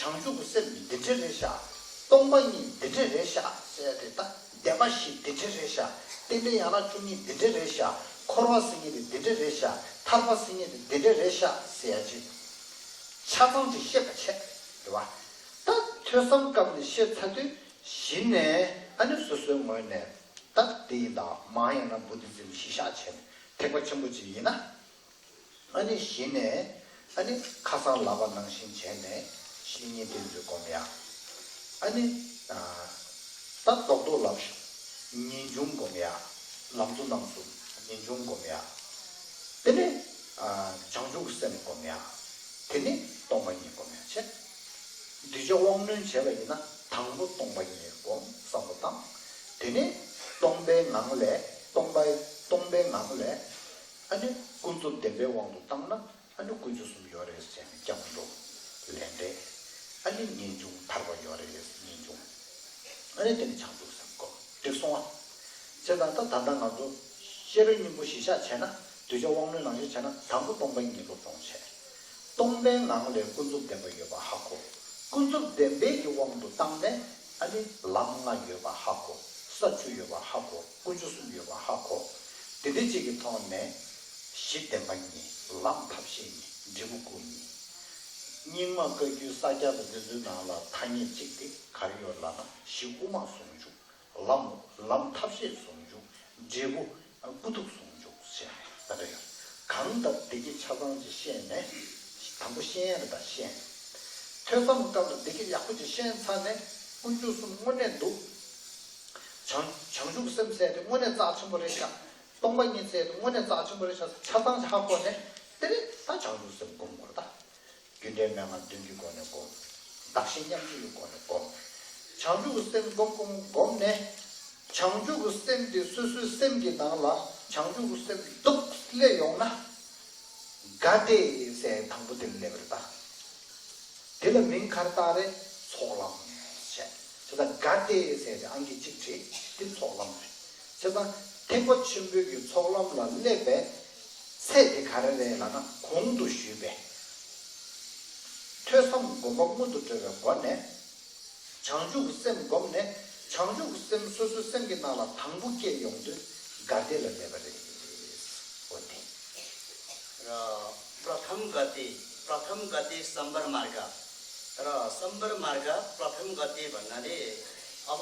བྱང་ཆུབ་ཀྱི་སེམས་འདི་འདྲ་རེད་ཤག་སྟོང་པ་ཉིད་འདི་འདྲ་རེད་ཤག་ཟེར་ཏེ། ད་བདེན་པ་བཞི་འདི་འདྲ་རེད་ཤག་རྟེན་འབྲེལ་ཡན་ལག་བཅུ་གཉིས་འདི་འདྲ་རེད་ཤག་འཁོར་བ་ཟེར་མཁན་དེ་འདི་འདྲ་རེད་ཤག་ཐར་པ་ཟེར་མཁན་དེ་འདི་འདྲ་རེད་ཤག་ཟེར་ཡ་ཅིག་ཆ་ཚང་ཅིག་ཤེས་པ་བྱས། རེད་བ། ད་ཐོས་བསམ་སྐབས་ནས་ཤེས་ཚར་དུས་གཞི་ནས་ཨ་ནི་སོ་སོའི་ངོས་ནས་ད་དེ་ཡིན་ད་མ་ཡང་ན་བུ་དི་ཙམ་གཞི་བཞག་བྱས་ནས་ཐེག་པ་ཆེན་པོ་ཅིག་ཡིན་ན། ཨ་ནི་གཞི་ནས་ཨ་ནི་ཁ་སང་ལབ་པ་ནང་བཞིན་བྱས་ནས་བཤེས་གཉེན་བསྟེན་ཚུལ་སྒོམ་ཡ། ཨ་ནི་ཨ་ད་རྡོག་རྡོག་ལབ་ཤོག་ངེས་འབྱུང་སྒོམ་ཡ། ལམ་གཙོ་རྣམ་གསུམ་ངེས་འབྱུང་སྒོམ་ཡ། དེ་ནས་ཨ་བྱང་ཆུབ་སེམས་སྒོམ་ཡ། དེ་ནས་སྟོང་པ་ཉིད་སྒོམ་ཡ་བྱས། གདུལ་བྱ་དབང་རྣོན་བྱས་པ་ཡིན་ན་དང་པོ་སྟོང་པ་ཉིད་སྒོམ་བསམ་བློ་བཏང་། དེ་ནས་སྟོང་པའི་ངང་ལས་སྟོང་པའི་སྟོང་པའི་ངང་ལས། ཨ་ནི་ཀུན་རྫོབ་བདེན་པའི་དབང་དུ་བཏང་ན་ཨ་ནི་ཀུན་འབྱུང་གསུམ་ཡོད་རེད་ཟེར་ནས་སྐྱབས་འགྲོ་ལས་འབྲས། ཨ་ནི་ངེས་འབྱུང་ཐར་པ་ཡོད་རེད་ངེས་འབྱུང་། ཨ་ནི་དེ་ནི་བྱང་ཆུབ་སེམས་སྒོམ་འགྲིག་སོང་ཨ། བྱས་ཙང་ད་ད་ལྟ་ང་ཚོ་ཤེས་རབ་སྙིང་པོ་གཞི་བཞག་བྱས་ན་གདུལ་བྱ་དབང་རྣོན་ནང་བཞིན་བྱས་ན་དང་པོ་སྟོང་པ་ཉིད་སློབ་སྦྱོང་བྱས། སྟོང་པའི་ངང་ལས་ཀུན་རྫོབ་བདེན་པ་ཡོད་པ་ཧ་གོ། ཀུན་རྫོབ་བདེན་པའི་གི་དབང་དུ་བཏང་ནས་ཨ་ནི་ལམ་ལྔ་ཡོད་པ་ཧ་གོ། ས་བཅུ་ཡོད་པ་ཧ་གོ། ཀུན་འབྱུང་གསུམ་ཡོད་པ་ཧ་གོ། དེ་འདྲ་ཅིག་གི་ཐོག་ནས་གཞི་བདེན་པ་གཉིས། ལམ་ཐབས་ཤེས་གཉིས། འབྲས་བུ་སྐུ་གཉིས། རྙིང་མ་བཀའ་བརྒྱུད་ས་སྐྱ་དང་དེ་ཚོའི་ནང་ལ་ཐ་སྙད་གཅིག་དེ་ག་རེ་ཡོད་ལབ་ན་གཞི་དབུ་མ་ཟུང་འཇུག་ལམ་ལམ་ཐབས་ཤེས་ཟུང་འཇུག་འབྲས་བུ་ཀུན་རྫོབ་ཟུང་འཇུག་ཟེར་ནས་ད་ལྟ་ཡོད། གང་ལྟར་བདེ་སྐྱིད་ཆ་ཚང་ཅིག་ཤེས་ནས་དང་པོ་ཤེས་ཡ་རེད། ད་ཤེས། ཐོས་བསམ་སྐབས་ལ་བདེ་སྐྱིད་ཡག་པོ་ཅིག་ཤེས་ཚར་ནས་ཀུན་འབྱུང་གསུམ་དངོས་གནས་འདུག་བྱང་བྱང་ཆུབ་སེམས་ཟེར་དེ་དངོས་གནས་རྩ་ཆེན་པོ་རེད་ཤག་སྟོང་པ་ཉིད་ཟེར་དེ་དངོས་གནས་རྩ་ཆེན་པོ་རེད་ཤག་ཆ་ཚང་ཅིག་ཧ་གོ་ནས་དེ་རེད། ད་བྱང་ཆུབ་སེམས་སྒོམ་དགོས་རེད་ད། རྒྱུ་འབྲས་མན་ངག་བདུན་གྱི་སྒོ་ནས་སྒོམ། བདག་གཞན་མཉམ་བརྗེ་གི་སྒོ་ནས་སྒོམ། བྱང་ཆུབ་ཀྱི་སེམས་སྒོམ་སྒོམ་སྒོམ་ནས། བྱང་ཆུབ་ཀྱི་སེམས་དེ་སོ་སོའི་སེམས་ཀྱི་ནང་ལ་བྱང་ཆུབ་ཀྱི་སེམས་སྡུག་སླེབས་ཡོང་ན། ག་ཏེ་ཟེར་དང་པོ་དེ་ལ་སླེབས་པ་རེད་ད། དེ་ལ་མིང་ག་རེ་བཏགས་རེད། ཚོགས་ལམ་བྱས། དེ་ལ་ག་ཏེ་ཟེར་དེ་ཨང་ཀི་གཅིག་བྲིས། དེ་ཚོགས་ལམ་རེད། བྱས་ཙང་ཐེག་པ་ཆེན་པོའི་གི་ཚོགས་ལམ་ལ་སླེབས་པའི་ཚད་དེ་ག་རེ་རེད་ལབ་ན་གོང་དུ་ཞུས་པའི་ཐོས་བསམ་སྒོམ་པ་སྔོན་དུ་འགྲོ་བའི་སྒོ་ནས་བྱང་ཆུབ་ཀྱི་སེམས་བསྒོམས་ནས་བྱང་ཆུབ་ཀྱི་སེམས་སོ་སོའི་སེམས་ཀྱི་ནང་ལ་དང་པོ་སྐྱེས་ཡོང་དུས་ག་ཏེ་ལ་སླེབས་པ་རེད། འོ་དེ། र प्रथम गति, प्रथम गति संवर मार्ग। र संवर मार्ग प्रथम गति भन्नाले अब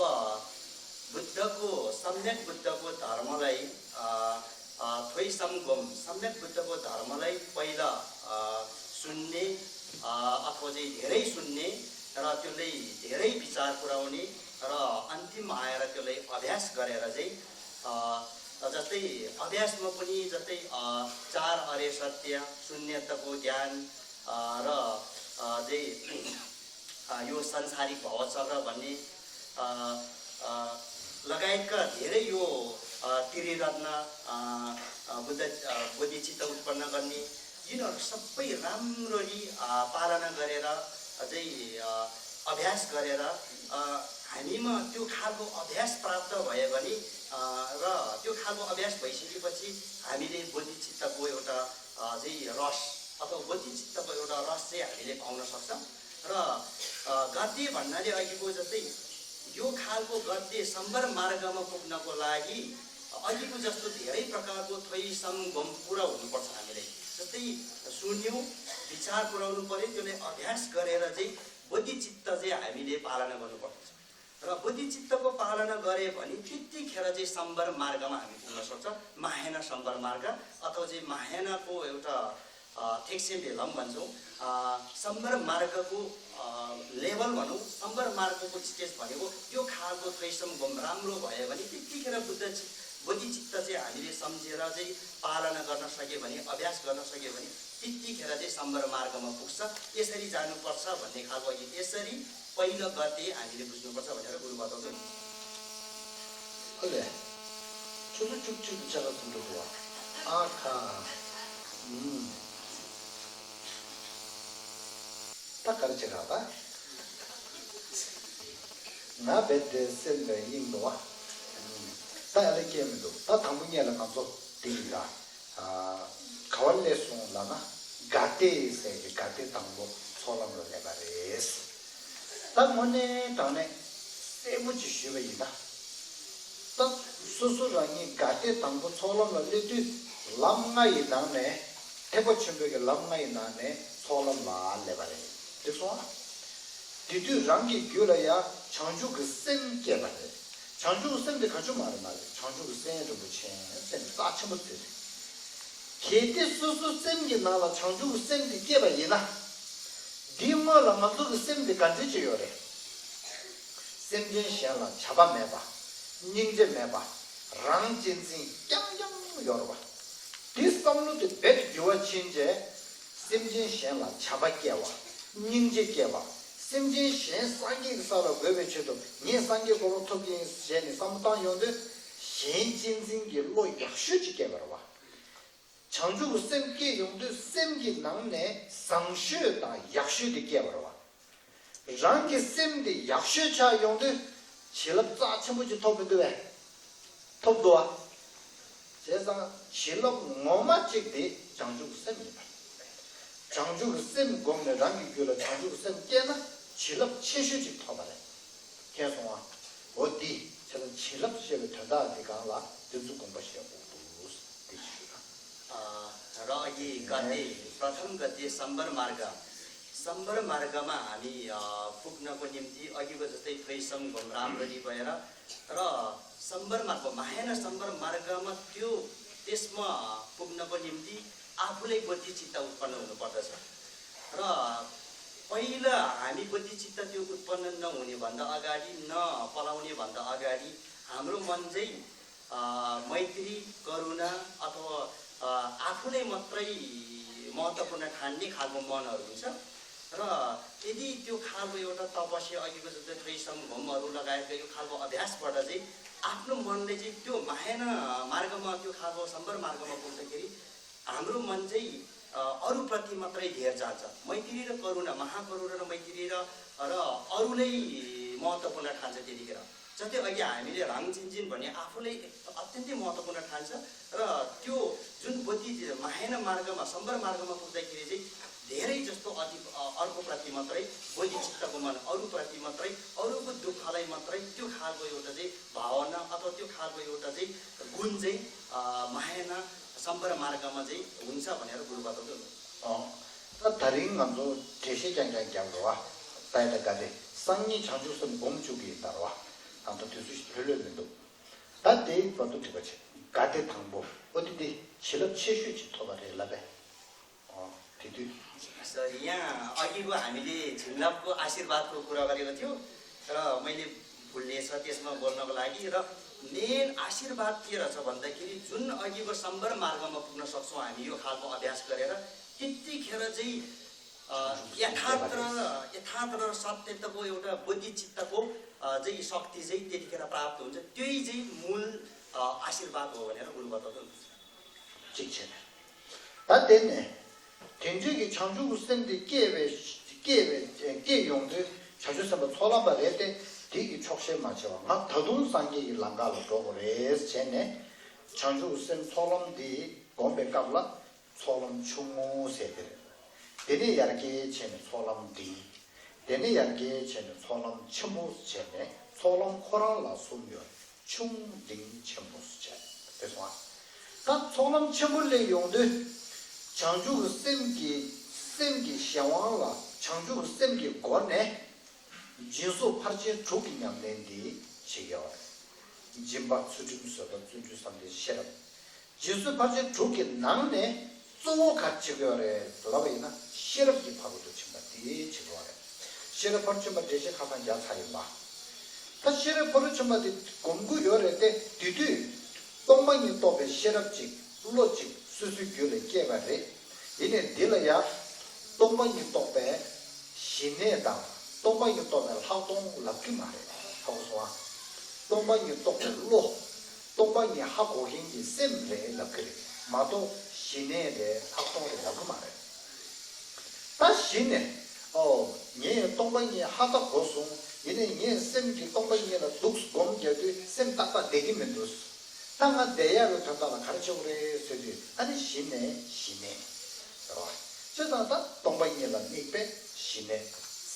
बुद्धको, सम्यक बुद्धको धर्मलाई, अ, अ, थोइ सम्गोम, सम्यक बुद्धको धर्मलाई पहिला, अ, सुन्ने, अ, अथवा चाहिँ धेरै सुन्ने र त्यसलाई धेरै विचार पुर्याउने र अन्तिम आएर त्यसलाई अभ्यास गरेर चाहिँ, अ, जस्तै अभ्यासमा पनि जस्तै, अ, चार अरे सत्य, शून्यताको ज्ञान, अ, र, अ, चाहिँ, अ, यो सांसारिक भवचक्र भन्ने, अ, अ, लगायतका धेरै यो, अ, त्रिरत्न, अ, अ, बुद्ध, अ, बोधिचित्त उत्पन्न गर्ने, यिनीहरू सबै राम्ररी, अ, पालना गरेर, अझै, अ, अभ्यास गरेर, अ, हामीमा त्यो खालको अभ्यास प्राप्त भयो भने, अ, र त्यो खालको अभ्यास भइसकेपछि हामीले बोधिचित्तको एउटा, अ, चाहिँ रस अथवा बोधिचित्तको एउटा रस चाहिँ हामीले पाउन सक्छौँ। र, अ, गद्य भन्नाले अघिको जस्तै यो खालको गद्य सम्बर मार्गमा पुग्नको लागि अघिको जस्तो धेरै प्रकारको थोइ सम्गोम पुरा हुनुपर्छ हामीलाई। जस्तै सुन्यौँ, विचार पुर्याउनु पर्यो, त्यसलाई अभ्यास गरेर चाहिँ बोधिचित्त चाहिँ हामीले पालना गर्नुपर्दछ। र बोधिचित्तको पालना गरे भने त्यतिखेर चाहिँ सम्बर मार्गमा हामी पुग्न सक्छ, महायान सम्बर मार्ग अथवा चाहिँ महायानको एउटा, अ, थेक्सेन भेलम भन्छौँ, अ, सम्बर मार्गको, अ, लेभल भनौँ, सम्बर मार्गको स्टेज भनेको यो खालको थोइ सम्गोम राम्रो भयो भने त्यतिखेर बुद्ध चि-, बोधिचित्त चाहिँ हामीले सम्झेर चाहिँ पालना गर्न सक्यो भने, अभ्यास गर्न सक्यो भने त्यतिखेर चाहिँ सम्बर मार्गमा पुग्छ। यसरी जानुपर्छ भन्ने खालको, यसरी पहिलो गते हामीले बुझ्नुपर्छ भनेर गुरु बताउँदै हुनुहुन्छ। अले, चुटु चुक चुक जग्गा कुटु दुआ। आखा। हम्म। ད་ག་རེ་བྱེད་ག་ད། ང་བེད་དེ་སེམས་པའི་དབྱིངས་འདུག་བ། ད་ཨ་ལེ་སྐྱེ་མི་འདུག་ད་དང་པོ་ཉིད་ལ་ང་ཚོ་དེ་ཡིན་ད། ག་བ་ལས་སོང་ལབ་ན། ག་ཏེ་ཟེར་གི་ག་ཏེ་དང་པོ་ཚོགས་ལམ་ལ་སླེབས་པ་རེད། ད་དངོས་གནས་དྲང་གནས་གསལ་པོ་ཅིག་ཞུས་པ་ཡིན་ན། ད་སོ་སོ་རང་ཉིད་ག་ཏེ་དང་པོ་ཚོགས་ལམ་ལ་སླེབས་དུས་ལམ་ལྔ་ཡི་ནང་ནས་ཐེག་པ་ཆེན་པོའི་གི་ལམ་ལྔ་ཡི་ནང་ནས་ཚོགས་ལམ་ལ་སླེབས་པ་རེད། འགྲིག་སོང་ཨ། དེ་དུས་རང་གི་རྒྱུད་ལ་ཡ་བྱང་ཆུབ་ཀྱི་སེམས་སྐྱེས་པ་རེད། བྱང་ཆུབ་ཀྱི་སེམས་དེ་ག་ཆུ་མ་རེད་མ་རེད། བྱང་ཆུབ་ཀྱི་སེམས་རིན་པོ་ཆེ་སེམས་རྩ་ཆེན་པོ་ཚུལ་རེད། གལ་ཏེ་སོ་སོའི་སེམས་ཀྱི་ནང་ལ་བྱང་ཆུབ་ཀྱི་སེམས་དེ་སྐྱེས་པ་ཡིན་ན། འདིའི་སྔོན་ལ་ང་ཚོ་གི་སེམས་དེ་ག་འདྲ་ཅིག་ཡོད་རེད། སེམས་ཅན་གཞན་ལ་བྱམས་པ་མེད་པ། སྙིང་རྗེ་མེད་པ། རང་གཅེས་འཛིན་རྐྱང་རྐྱང་ཡོད་རེད་བ། དེ་བསམ་བློ་དེ་རྦད་དེ་འགྱུར་བ་ཕྱིན་རྗེས། སེམས་ཅན་གཞན་ལ་བྱམས་པ་སྐྱེ་བ། སྙིང་རྗེ་སྐྱེ་བ། སེམས་ཅན་གཞན་སངས་རྒྱས་ཀྱི་ས་ལ་འགོད་པའི་ཆེད་དུ་ངས་སངས་རྒྱས་གོ་འཕང་ཐོབ་ཀྱི་ཡིན་ཞེས་ནས་བསམ་བློ་བཏང་ཡོང་དུས། གཞན་གཅེས་འཛིན་གྱི་བློ་ཡག་ཤོས་ཅིག་སྐྱེ་བ་རེད་བ། བྱང་ཆུབ་ཀྱི་སེམས་སྐྱེས་ཡོང་དུས་སེམས་ཀྱི་ནང་ནས་བཟང་ཤོས་དང་ཡག་ཤོས་དེ་སྐྱེ་བ་རེད་བ། རང་གི་སེམས་དེ་ཡག་ཤོས་ཆགས་ཡོང་དུས་བྱིན་རླབས་རྩ་ཆེན་པོ་ཅིག་ཐོབ་མི་འདུག་བས། ཐོབ་འདུག་བ། བྱས་ཙང་བྱིན་རླབས་ངོ་མ་གཅིག་དེ་བྱང་ཆུབ་ཀྱི་སེམས་ཡིན་པ་རེད། བྱང་ཆུབ་ཀྱི་སེམས་བསྒོམས་ནས་རང་གི་རྒྱུད་ལ་བྱང་ཆུབ་ཀྱི་སེམས་སྐྱེས་ན་བྱིན་རླབས་ཆེ་ཤོས་ཅིག་ཐོབ་པ་རེད། མཁྱེན་སོང་ཨ། འོ་འདི་བྱས་ཙང་བྱིན་རླབས་ཞེས་པའི་དོན་དག་འདི་སྒང་ལ་འདི་ཚོ་དགོངས་པ་བཞེས་དགོས་འདུག་འདི་ཞུ་ན། र अघि गते, प्रथम गते सम्बर मार्ग, सम्बर मार्गमा हामी, अ, पुग्नको निम्ति अघिको जस्तै थोरै सम्गोम राम्ररी भएर र सम्बर मार्ग, महायान सम्बर मार्गमा त्यो, त्यसमा पुग्नको निम्ति आफूलाई बोधिचित्त उत्पन्न हुनुपर्दछ। र पहिला हामी बोधिचित्त त्यो उत्पन्न नहुनेभन्दा अगाडि, नपलाउनेभन्दा अगाडि हाम्रो मन चाहिँ, अ, मैत्री, करुणा अथवा, अ, आफूलाई मात्रै महत्त्वपूर्ण ठान्ने खालको मनहरू हुन्छ। र यदि त्यो खालको एउटा तपस्या, अघिको जस्तै थ्रेसम होमहरू लगायतका यो खालको अभ्यासबाट चाहिँ आफ्नो मनले चाहिँ त्यो महायान मार्गमा, त्यो खालको सम्बर मार्गमा पुग्दाखेरि हाम्रो मन चाहिँ, अ, अरूप्रति मात्रै धेर जान्छ। मैत्री र करुणा, महाकरुणा र मैत्री र, र अरूलाई महत्त्वपूर्ण ठान्छ त्यतिखेर। जस्तै अघि हामीले राङ चिन्जिन भने आफूलाई अत्यन्तै महत्त्वपूर्ण ठान्छ र त्यो जुन बोधि महायान मार्गमा, सम्बर मार्गमा पुग्दाखेरि चाहिँ धेरै जस्तो अति, अ, अर्कोप्रति मात्रै, बोधि चित्तको मन अरूप्रति मात्रै, अरूको दुःखलाई मात्रै, त्यो खालको एउटा चाहिँ भावना अथवा त्यो खालको एउटा चाहिँ गुण चाहिँ, अ, महायान सम्बर मार्गमा चाहिँ हुन्छ भनेर गुरु बताउँदै हुनुहुन्छ। अँ, ད་ད་རིང་ང་ཚོ་འགྲེལ་བཤད་རྐྱང་རྐྱང་རྒྱབ་རོགས་ཨ། ད་ཡ་ད་ག་དེ་སང་ཉིན་བྱང་ཆུབ་སེམས་སྒོམ་བཅུག་གི་ཡིན་ད་རོགས་ཨ། ད་ལྟ་དུས་ཚོད་ལྷོད་ལྷོད་མི་འདུག་ད་དེའི་བར་དུ་འགྲིག་པ་བྱེད། དགའ་བདེ་དང་པོ། ཨོ་དེ་འདི་བྱིན་རླབས་ཆེ་ཤོས་ཅིག་ཐོབ་པ་རེད་ལབ་པས། ཨོ་དེ་དུས། ཡིན་ཡང་अघिको हामीले झिन लाभको आशीर्वादको कुरा गरेको थियो र मैले भुल्नेछ त्यसमा बोल्नको लागि। र मेन आशीर्वाद के रहेछ भन्दाखेरि जुन अघिको सम्बर मार्गमा पुग्न सक्छौँ हामी यो खालको अभ्यास गरेर, त्यतिखेर चाहिँ अ, यथार्थ र यथार्थ र सत्यताको एउटा बोधिचित्तको अ, चाहिँ शक्ति चाहिँ त्यतिखेर प्राप्त हुन्छ। त्यही चाहिँ मूल अ, आशीर्वाद हो भनेर गुरु बताउँदै हुनुहुन्छ। གཅིག་བྱས་ནས། ད་དེ་ནས་དེ་འདྲའི་གི་བྱང་ཆུབ་ཀྱི་སེམས་དེ་སྐྱེས་པའི་སྐྱེས་པའི་སྐྱེས་ཡོང་དུས་བྱང་ཆུབ་སེམས་དཔའ་ཚོགས་ལམ་པ་རེད་དེ། དེ་གི་ཆོག་ཤེས་མ་བྱས་པ་ང་ད་དུང་སངས་རྒྱས་ཀྱི་ལམ་ཁ་ལ་འགྲོ་དགོས་རེད་བྱས་ནས། བྱང་ཆུབ་ཀྱི་སེམས་ཚོགས་ལམ་འདི་སྒོམ་པའི་སྐབས་ལ། ཚོགས་ལམ་ཆུང་ངུ་ཟེར་དེ་རེད། དེ་ནས་ཡར་རྒྱས་བྱས་ནས་ཚོགས་ལམ་འབྲིང་། དེ་ནས་ཡར་རྒྱས་བྱས་ནས་ཚོགས་ལམ་ཆེན་པོ་བྱས་ནས་ཚོགས་ལམ་ཁོ་རང་ལ་གསུམ་ཡོད། ཆུང་འབྲིང་ཆེན་པོ་བྱས། དེ་སོང་ཨ། ད་ཚོགས་ལམ་ཆེན་པོ་སླེབས་ཡོང་དུས། བྱང་ཆུབ་ཀྱི་སེམས་ཀྱི་སེམས་ཀྱི་གཞན་དབང་ལ་བྱང་ཆུབ་ཀྱི་སེམས་ཀྱི་སྒོ་ནས། སྦྱིན་སོགས་ཕར་ཕྱིན་དྲུག་གི་ཉམས་ལེན་འདི་བྱེད་ཀྱི་ཡོད་རེད། སྦྱིན་པ་ཚུལ་ཁྲིམས་བཟོད་པ་བརྩོན་འགྲུས་བསམ་གཏན་ཤེས་རབ། རྗེས་སུ་ཕར་ཕྱིན་དྲུག་གི་ནང་ནས་གཙོ་བོ་ག་རེ་བྱེད་དགོས་རེད་ལབ་པ་ཡིན་ན་ཤེས་རབ་ཀྱི་ཕ་རོལ་ཏུ་ཕྱིན་པ་དེ་བྱེད་དགོས་རེད། ཤེས་རབ་ཕར་ཕྱིན་པ་འགྲེལ་བཤད་ཁ་སང་རྒྱག་ཚར་ཡིན་པ། ད་ཤེས་རབ་ཕ་རོལ་ཕྱིན་པ་དེ་སྒོམ་དགོས་ཡོད་རེད་དེ་དེ་དུས། སྟོང་པ་ཉིད་རྟོགས་པའི་ཤེས་རབ་ཅིག་བློ་ཅིག་སོ་སོའི་རྒྱུད་ལ་སྐྱེས་པ་རེད། ཡིན་ནའི་འདི་ལ་ཡང་སྟོང་པ་ཉིད་རྟོགས་པའི་ཞི་གནས་དང་སྟོང་པ་ཉིད་རྟོགས་པའི་ལྷག་མཐོང་ལབ་ཀྱི་མ་རེད། ཧ་གོ་སོང་ཨ། སྟོང་པ་ཉིད་རྟོགས་པའི་བློ། སྟོང་པ་ཉིད་ཧ་གོ་མཁན་གྱི་སེམས་རེད་ལབ་ཀྱི་རེད་མ་གཏོགས་ཞི་གནས་རེད་ལྷག་མཐོང་རེད་ལབ་ཀྱི་མ་རེད། ད་གཞི་ནས། ཨོ། ངས་སྟོང་པ་ཉིད་ཧ་ད་གོ་སོང་། ཡིན་ནའི་ངས་སེམས་ཀྱིས་སྟོང་པ་ཉིད་ལ་འདུག་སྒོམ་རྒྱག་དུས་སེམས་ཏག་ཏག་བསྡད་ཀྱི་མི་འདུག་ད་ང་བསྡད་ཡག་གི་དོན་དག་ལ་ག་རེ་བྱེད་དགོས་རེད་ཟེར་དུས་ཨ་ནི་གཞི་ནས་ཞི་གནས། རེད་བ། བྱས་ཙང་ད་སྟོང་པ་ཉིད་ལ་དམིགས་པའི་ཞི་གནས།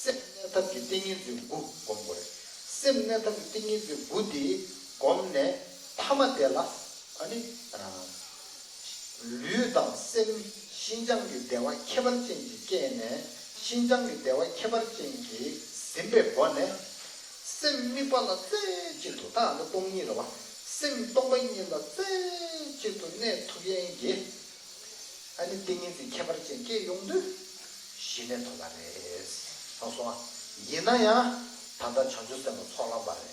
སེམས་གནས་ཐབས་ཀྱི་ཏིང་ངེ་འཛིན་དགུ་སྒོམ་དགོས་རེད། སེམས་གནས་ཐབས་ཀྱི་ཏིང་ངེ་འཛིན་དགུ་འདི་སྒོམ་ནས་ཐ་མ་དེ་ལ་ཨ་ནི། ལུས་དང་སེམས་ཤིན་སྦྱངས་ཀྱི་བདེ་བ་ཁྱད་པར་ཅན་གྱིས་བསྐྱེད་ནས་ཤིན་སྦྱངས་ཀྱི་བདེ་བ་ཁྱད་པར་ཅན་གྱིས་ཟིན་པའི་སྒོ་ནས། སེམས་དམིགས་པ་ལ་རྩེ་གཅིག་ཏུ་ད་ཨ་ནི་སྟོང་ཉིད་རེད་བ། སེམས་སྟོང་པ་ཉིད་ལ་རྩེ་གཅིག་ཏུ་གནས་ཐུབ་མཁན་གྱི་ཨ་ནི་ཏིང་ངེ་འཛིན་ཁྱད་པར་ཅན་སྐྱེས་ཡོང་དུས་ཞི་གནས་ཐོབ་པ་རེད། ལགས་སོ། ཡིན་ན་ཡང་ད་ལྟ་བྱང་ཆུབ་སེམས་ལ་ཚོགས་ལམ་པ་རེད།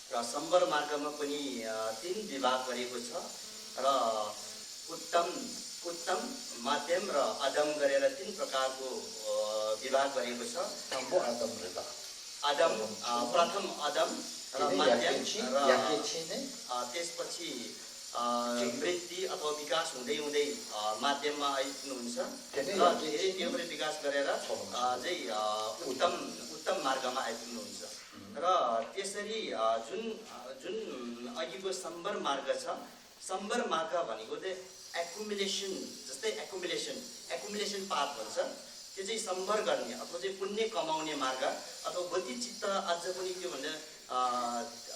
र सम्बर मार्गमा पनि अ, तीन विभाग गरेको छ र उत्तम, उत्तम, मध्यम र अधम गरेर तीन प्रकारको अ, विभाग गरेको छ। དང་པོ་ཨ་དམ་རེད་ད། अधम, अ, प्रथम अधम र དེ་ནས་ཡར་मध्यम རྒྱས་ཕྱིན། र ཡར་རྒྱས་ཕྱིན་ནས། अ, त्यसपछि अ, वृद्धि अथवा विकास हुँदै हुँदै अ, मध्यममा आइपुग्नुहुन्छ। दे ने र याके धेरै छिने। तीव्र विकास गरेर अ, चाहिँ अ, उत्तम, उत्तम मार्गमा आइपुग्नुहुन्छ। र त्यसरी अ, जुन अ, जुन अघिको सम्बर मार्ग छ, सम्बर मार्ग भनेको चाहिँ एक्युमुलेसन, जस्तै एक्युमुलेसन, एक्युमुलेसन पाथ भन्छ। त्यो चाहिँ सम्बर गर्ने अथवा चाहिँ पुण्य कमाउने मार्ग अथवा बोधिचित्त अझ पनि त्योभन्दा अ,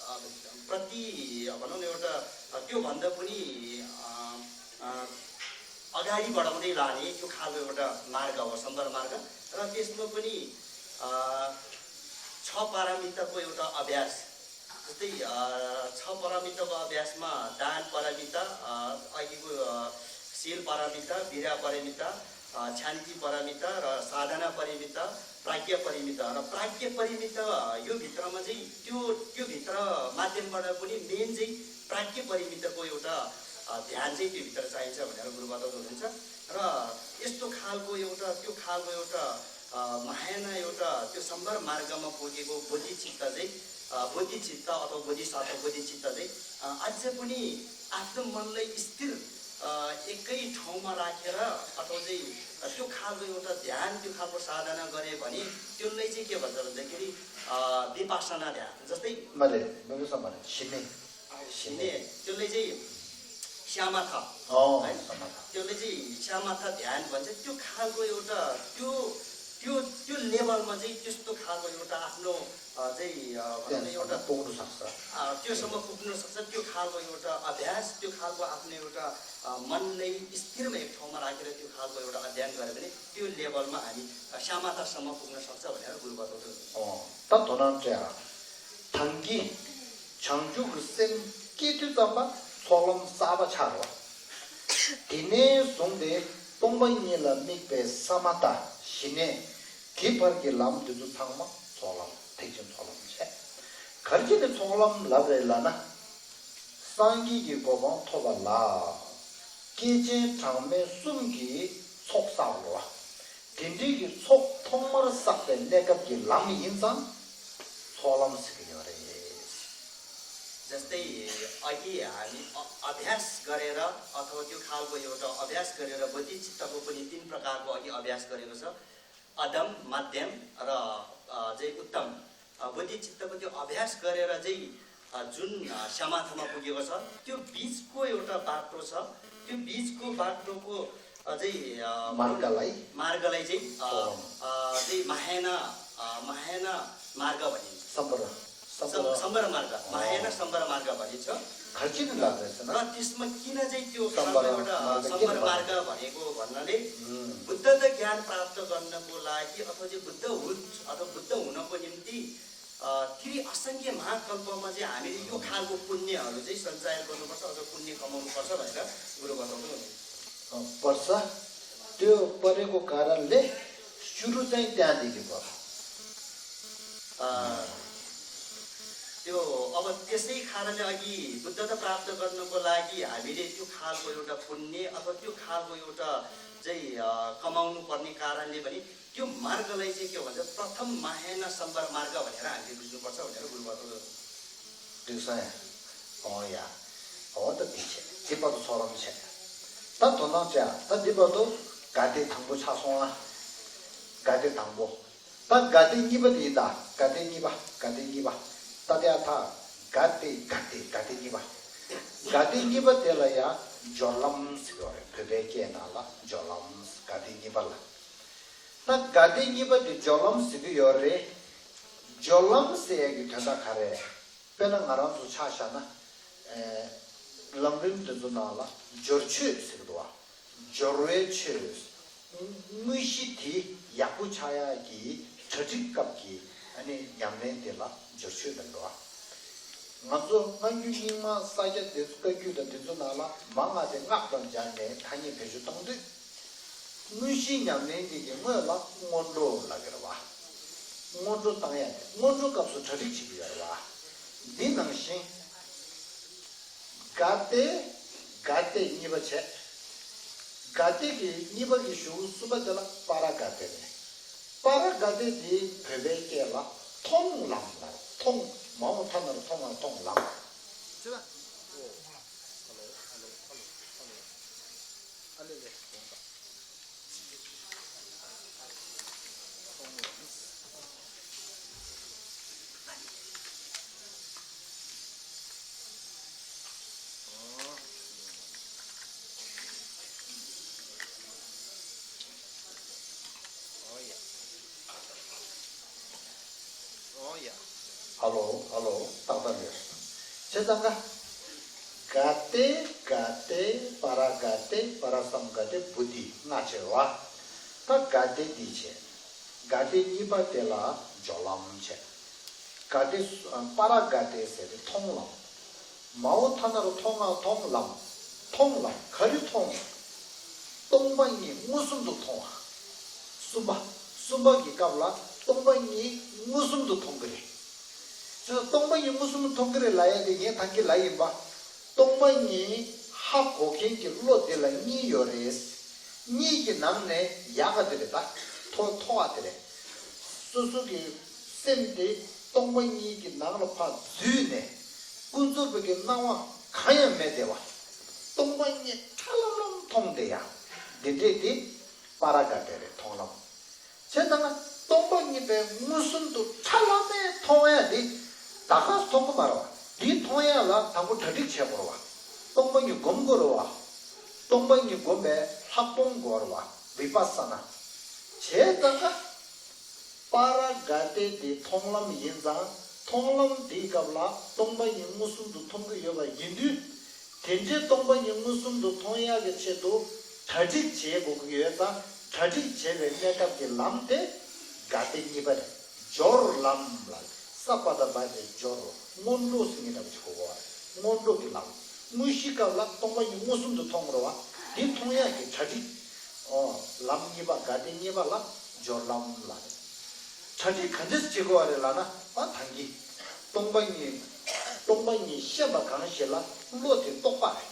अ, प्रति भनौँ न एउटा अ, त्योभन्दा पनि अ, अ, अगाडि बढाउँदै लाने त्यो खालको एउटा मार्ग हो सम्बर मार्ग। र त्यसमा पनि अ, छ पारमिताको एउटा अभ्यास, जस्तै अ, छ पारमिताको अभ्यासमा दान पारमिता, अ, अघिको अ, शील पारमिता, वीर्य पारमिता, अ, क्षान्ति पारमिता र साधना पारमिता, प्राज्ञा पारमिता र प्राज्ञा पारमिता यो भित्रमा चाहिँ त्यो त्यो भित्र माध्यमबाट पनि मेन चाहिँ प्राज्ञा पारमिताको एउटा अ, ध्यान चाहिँ त्यो भित्र चाहिन्छ भनेर गुरु बताउँदै हुनुहुन्छ। र यस्तो खालको एउटा त्यो खालको एउटा अ, महायान एउटा त्यो सम्बर मार्गमा पुगेको बोधिचित्त चाहिँ अ, बोधिचित्त अथवा बोधिसत्व बोधिचित्त चाहिँ अ, अझ पनि आफ्नो मनलाई स्थिर अ, एकै ठाउँमा राखेर अथवा चाहिँ त्यो खालको एउटा ध्यान त्यो खालको साधना गरे भने त्यसलाई चाहिँ के भन्छ भन्दाखेरि अ, विपश्यना ध्यान जस्तै मैले विपश्यना भने छिने छिने त्यसलाई चाहिँ स्यामाथा अँ है। समाथा त्यसलाई चाहिँ स्यामाथा ध्यान भन्छ। त्यो खालको एउटा त्यो त्यो त्यो लेभलमा चाहिँ त्यस्तो खालको एउटा आफ्नो अ, चाहिँ अ, भनौँ न, त्यहाँ एउटा सम्म पुग्न सक्छ। अ, त्यो सम्म पुग्न सक्छ। त्यो खालको एउटा अभ्यास, त्यो खालको आफ्नो एउटा अ, मनलाई स्थिरमा एक ठाउँमा राखेर त्यो खालको एउटा अध्ययन गऱ्यो भने त्यो लेभलमा हामी अ, श्यामातासम्म पुग्न सक्छ भनेर गुरु बताउँदै हुनुहुन्छ। ད་དོ་སྣང་སྤྲད་ཨ། ཐང་གི་བྱང་ཆུབ་ཀྱི་སེམས་སྐྱེ་དུས་ཙམ་པ་ཚོགས་ལམ་གསར་པ་ཆགས་རོ། དེ་ནས་བཟུང་སྟེ་སྟོང་པ་ཉིད་ལ་དམིགས་པའི་ས་མ་ཏ་ཞི་གནས་དེ་བར་གྱི་ལམ་འདི་ཚོ་ཚང་མ་ཚོགས་ལམ། ཐེག་ཆེན་ཚོགས་ལམ་བྱས། ག་རེ་བྱས་ནས་ཚོགས་ལམ་ལབ་རེད་ལབ་ན། སངས་རྒྱས་ཀྱི་གོ་འཕང་ཐོབ་པ་ལ་སྐྱེས་ཆེན་གྲངས་མེད་གསུམ་གྱིས་ཚོགས་བསགས་པ་རེད་བ། དེ་འདྲའི་གི་ཚོགས་ཐོག་མར་བསགས་པའི་གནས་སྐབས་ཀྱི་ལམ་ཡིན་ཙང་ཚོགས་ལམ་ཟེར་གྱི་ཡོད་རེད། जस्तै अघि हामी अ- अभ्यास गरेर अथवा त्यो खालको एउटा अभ्यास गरेर बुद्धि चित्तको पनि तिन प्रकारको अघि अभ्यास गरेको छ। अधम, मध्यम र अ, चाहिँ उत्तम। अ, बुद्धि चित्तको त्यो अभ्यास गरेर चाहिँ अ, जुन अ, समाधानमा पुगेको छ, त्यो बिचको एउटा बाटो छ। त्यो बिचको बाटोको अ, चाहिँ अ, मार्गलाई? मार्गलाई चाहिँ अ, अ, चाहिँ महायान अ, महायान मार्ग भनिन्छ। सम्बर सम्बर सम्बर मार्ग, महायान सम्बर मार्ग भनिन्छ। खर्चिन लाग्दैछ र त्यसमा किन चाहिँ त्यो सम्बर खालको एउटा मार्ग सम्बर मार्ग भनेको भन्नाले बुद्धत्व ज्ञान प्राप्त गर्नको लागि अथवा चाहिँ बुद्ध हुन अथवा बुद्ध हुनको निम्ति अ, त्रिअसंख्य महाकल्पमा चाहिँ हामीले यो खालको पुण्यहरू चाहिँ सञ्चय गर्नुपर्छ, अझ पुण्य कमाउनुपर्छ भनेर गुरु बताउनु पर्छ। त्यो परेको कारणले सुरु चाहिँ त्यहाँदेखि भयो। अ, त्यो अब त्यसै कारणले अघि बुद्धता प्राप्त गर्नको लागि हामीले त्यो खालको एउटा पुण्य अथवा त्यो खालको एउटा चाहिँ अ, कमाउनु पर्ने कारणले पनि त्यो मार्गलाई चाहिँ के भन्छ, प्रथम महायान सम्बर मार्ग भनेर हामीले बुझ्नुपर्छ भनेर गुरुबाट ठिक छ। हो या। हो त ठिक छ। तिब्बत छोरम छ। त तोना छ। त तिब्बत गाते थंगो छ सोना। गाते थंगो। ད་དགའ་སྡེ་གཉིས་པ་དེ་ཡིན་ད། དགའ་སྡེ་གཉིས་པ། དགའ་སྡེ་གཉིས་པ། ད་དེ་ཡ་ད་དགའ་སྡེ་དགའ་སྡེ་དགའ་སྡེ་གཉིས་པ། དགའ་སྡེ་གཉིས་པ་དེ་ལ་ཡ་སྦྱོར་ལམ་ཟེར་གྱི་ཡོད་རེད། བོད་པའི་སྐད་ནང་ལ་སྦྱོར་ལམ། དགའ་སྡེ་གཉིས་པ་ལ། ད་དགའ་སྡེ་གཉིས་པ་དེ་སྦྱོར་ལམ་ཟེར་གྱི་ཡོད་རེད། སྦྱོར་ལམ་ཟེར་ཡ་གི་དོན་དག་ག་རེ། དཔེར་ན་ང་རང་ཚོ་ཆ་བཞག་ན། ཨེ། ལམ་རིམ་འདི་ཚོ་ནང་ལ་སྦྱོར་ཆོས་ཟེར་གྱི་འདུག་བ། སྦྱོར་བའི་ཆོས། དངོས་གཞི་དེ་ཡག་པོ་ཆགས་ཡག་གི་གྲ་སྒྲིག་སྐབས་ཀྱི་ཨ་ནི་ཉམས་ལེན་དེ་ལ་སྦྱོར་ཆོས་ལབ་འདུག་བ། ང་ཚོ་སྔ་འགྱུར་རྙིང་མ་ས་སྐྱ་དེ་ཚོ་བཀའ་བརྒྱུད་དང་དེ་ཚོ་ནང་ལ་མ་ང་དེ་སྔགས་དང་སྦྱར་ནས་ཐ་སྙད་བེད་སྤྱོད་གཏོང་དུས། དངོས་གཞིའི་ཉམས་ལེན་དེ་གི་སྔོན་ལ་སྔོན་འགྲོ་ལབ་ཀྱི་རེད་བ། སྔོན་འགྲོ་བཏང་ཡ་དེ་སྔོན་འགྲོ་སྐབས་སུ་གྲ་སྒྲིག་བྱེད་ཀྱི་ཡོད་རེད་བ། འདི་ནང་བཞིན། དགའ་སྡེ། དགའ་སྡེ་གཉིས་པ་བྱས། དགའ་སྡེ་གི་གཉིས་པ་གི་གཞུག་གསུམ་པ་དེ་ལ་པ་ར་དགའ་སྡེ་རེད། པ་ར་དགའ་སྡེ་འདི་བོད་པའི་སྐད་ལ་མཐོང་ལམ་ལ་མཐོང་། མ་འོངས་ཐ་ན་རུ་མཐོང་བ་མཐོང་ལམ། ཨ་ལོ། ཨ་ལོ། ཏག་ཏག་རེད། བྱས་ཙང་ཀ། དགའ་སྡེ། དགའ་སྡེ། པ་ར་དགའ་སྡེ། པ་ར་སམ་དགའ་སྡེ། བུ་དི་ལྔ་བྱས་བ། ད་དགའ་སྡེ་འདི་བྱས། དགའ་སྡེ་གཉིས་པ་དེ་ལ་སྦྱོར་ལམ་བྱས། དགའ་སྡེ། པ་ར་དགའ་སྡེ་ཟེར་ཏེ་མཐོང་ལམ། མ་འོངས་ཐ་ན་རུ་མཐོང་ང་མཐོང་ལམ། མཐོང་ལམ་ག་རེ་མཐོང་། སྟོང་པ་ཉིད་མངོན་སུམ་དུ་མཐོང་བ། གསུམ་པ། གསུམ་པ་གི་སྐབས་ལ་སྟོང་པ་ཉིད་མངོན་སུམ་དུ་མཐོང་གི་རེད། ཅེས་སྟོང་པ་ཉིད་མངོན་སུམ་དུ་མཐོང་གི་རེད་ལབ་ཡ་དེ་ངས་ཐང་གི་ལབ་ཡིན་པ། སྟོང་པ་ཉིད་ཧ་གོ་མཁན་གྱི་བློ་དེ་ལ་གཉིས་ཡོད་རེད། གཉིས་ཀྱི་ནང་ནས་ཡག་ག་དེ་རེད་ད། མཐོ་མཐོ་བ་དེ་རེད། སོ་སོ་གི་སེམས་དེ་སྟོང་པ་ཉིད་ཀྱི་ནང་ལ་ཕར་འཛུལ་ནས་ཀུན་རྫོབ་པའི་གི་སྣང་བ་གང་ཡང་མེད་བསྡད་པ། སྟོང་པ་ཉིད་ཁྲ་ལམ་ལམ་མཐོང་བསྡད་ཡ། འདི་འདྲས་དེ་པ་ར་ག་ཏེ་རེད། མཐོང་ལམ། བྱས་ཙང་ན་སྟོང་པ་ཉིད་པའི་མངོན་སུམ་དུ་ཁྲ་ལམ་མེ་མཐོང་ཡ་དེ་ད་ག་སུ་མཐོང་གི་མ་རེད་བ། འདི་མཐོང་ཡ་ལ་དང་པོ་གྲ་སྒྲིག་བྱེད་དགོས་རེད་བ། སྟོང་པ་ཉིད་སྒོམ་དགོས་རེད་བ། སྟོང་པ་ཉིད་སྒོམ་པའི་ལྷག་སྤོང་དགོས་རེད་བ། བི་པ་ས་ན། བྱས་ཙང་ན། པ་ར་ག་ཏེ་དེ་མཐོང་ལམ་ཡིན་ཙང་མཐོང་ལམ་དེའི་སྐབས་ལ་སྟོང་པ་ཉིད་མངོན་སུམ་དུ་མཐོང་གི་ཡོད་པ་ཡིན་དུས། དེ་འདྲའི་སྟོང་པ་ཉིད་མངོན་སུམ་དུ་མཐོང་ཡག་གི་ཆེད་དུ་གྲ་སྒྲིག་བྱེད་དགོས་ཀྱི་ཡོད་ཙང་གྲ་སྒྲིག་བྱེད་པའི་གནས་སྐབས་ཀྱི་ལམ་དེ་ག་ཏེ་གཉིས་པ་རེད། སྦྱོར་ལམ་ལ་ས་པ་ད་བ་དེ་སྦྱོར་སྔོན་འགྲོ་ཟེར་མཁན་འདྲ་པོ་ཞིག་གོ་དགོས་པ་རེད། སྔོན་འགྲོ་གི་ལམ། དངོས་གཞིའི་སྐབས་ལ་སྟོང་པ་ཉིད་མངོན་སུམ་དུ་མཐོང་དགོས་རེད་བ། དེ་མཐོང་ཡག་གི་གྲ་སྒྲིག་ཨོ། ལམ་གཉིས་པ་ག་ཏེ་གཉིས་པ་ལ་སྦྱོར་ལམ་ལ་རེད། གྲ་སྒྲིག་ག་འདྲས་བྱེད་དགོས་པ་རེད་ལབ་ན་ཨ་ཐང་གི་སྟོང་པ་ཉིད། སྟོང་པ་ཉིད་ཤེས་པ་གང་ཞིག་ལ་བློ་དེ་རྟོག་པ་རེད།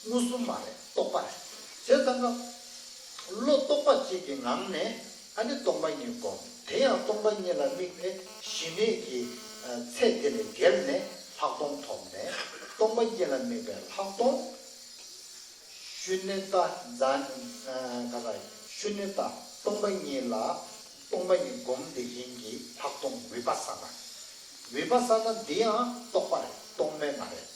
མངོན་སུམ་མ་རེད། རྟོག་པ་རེད། བྱས་ཙང་ཀ་བློ་རྟོག་པ་གཅིག་གི་ངང་ནས་ཨ་ནི་སྟོང་པ་ཉིད་སྒོམ། དེ་ཡང་སྟོང་པ་ཉིད་ལ་དམིགས་པའི་ཞི་གནས་ཀྱི་ཚད་དེ་ལས་བརྒལ་ནས་ལྷག་མཐོང་ཐོབ་ནས་སྟོང་པ་ཉིད་ལ་དམིགས་པའི་ལྷག་མཐོང་། ཤུན་ནི་ཏ་ཛན། ག་ས། ཤུན་ནི་ཏ། སྟོང་པ་ཉིད་ལ། སྟོང་པ་ཉིད་སྒོམ་དེ་བཞིན་གྱི་ལྷག་མཐོང་བི་པ་ས་ན། བི་པ་ས་ན་འདི་ཡང་རྟོག་པ་རེད། རྟོག་མེད་མ་རེད།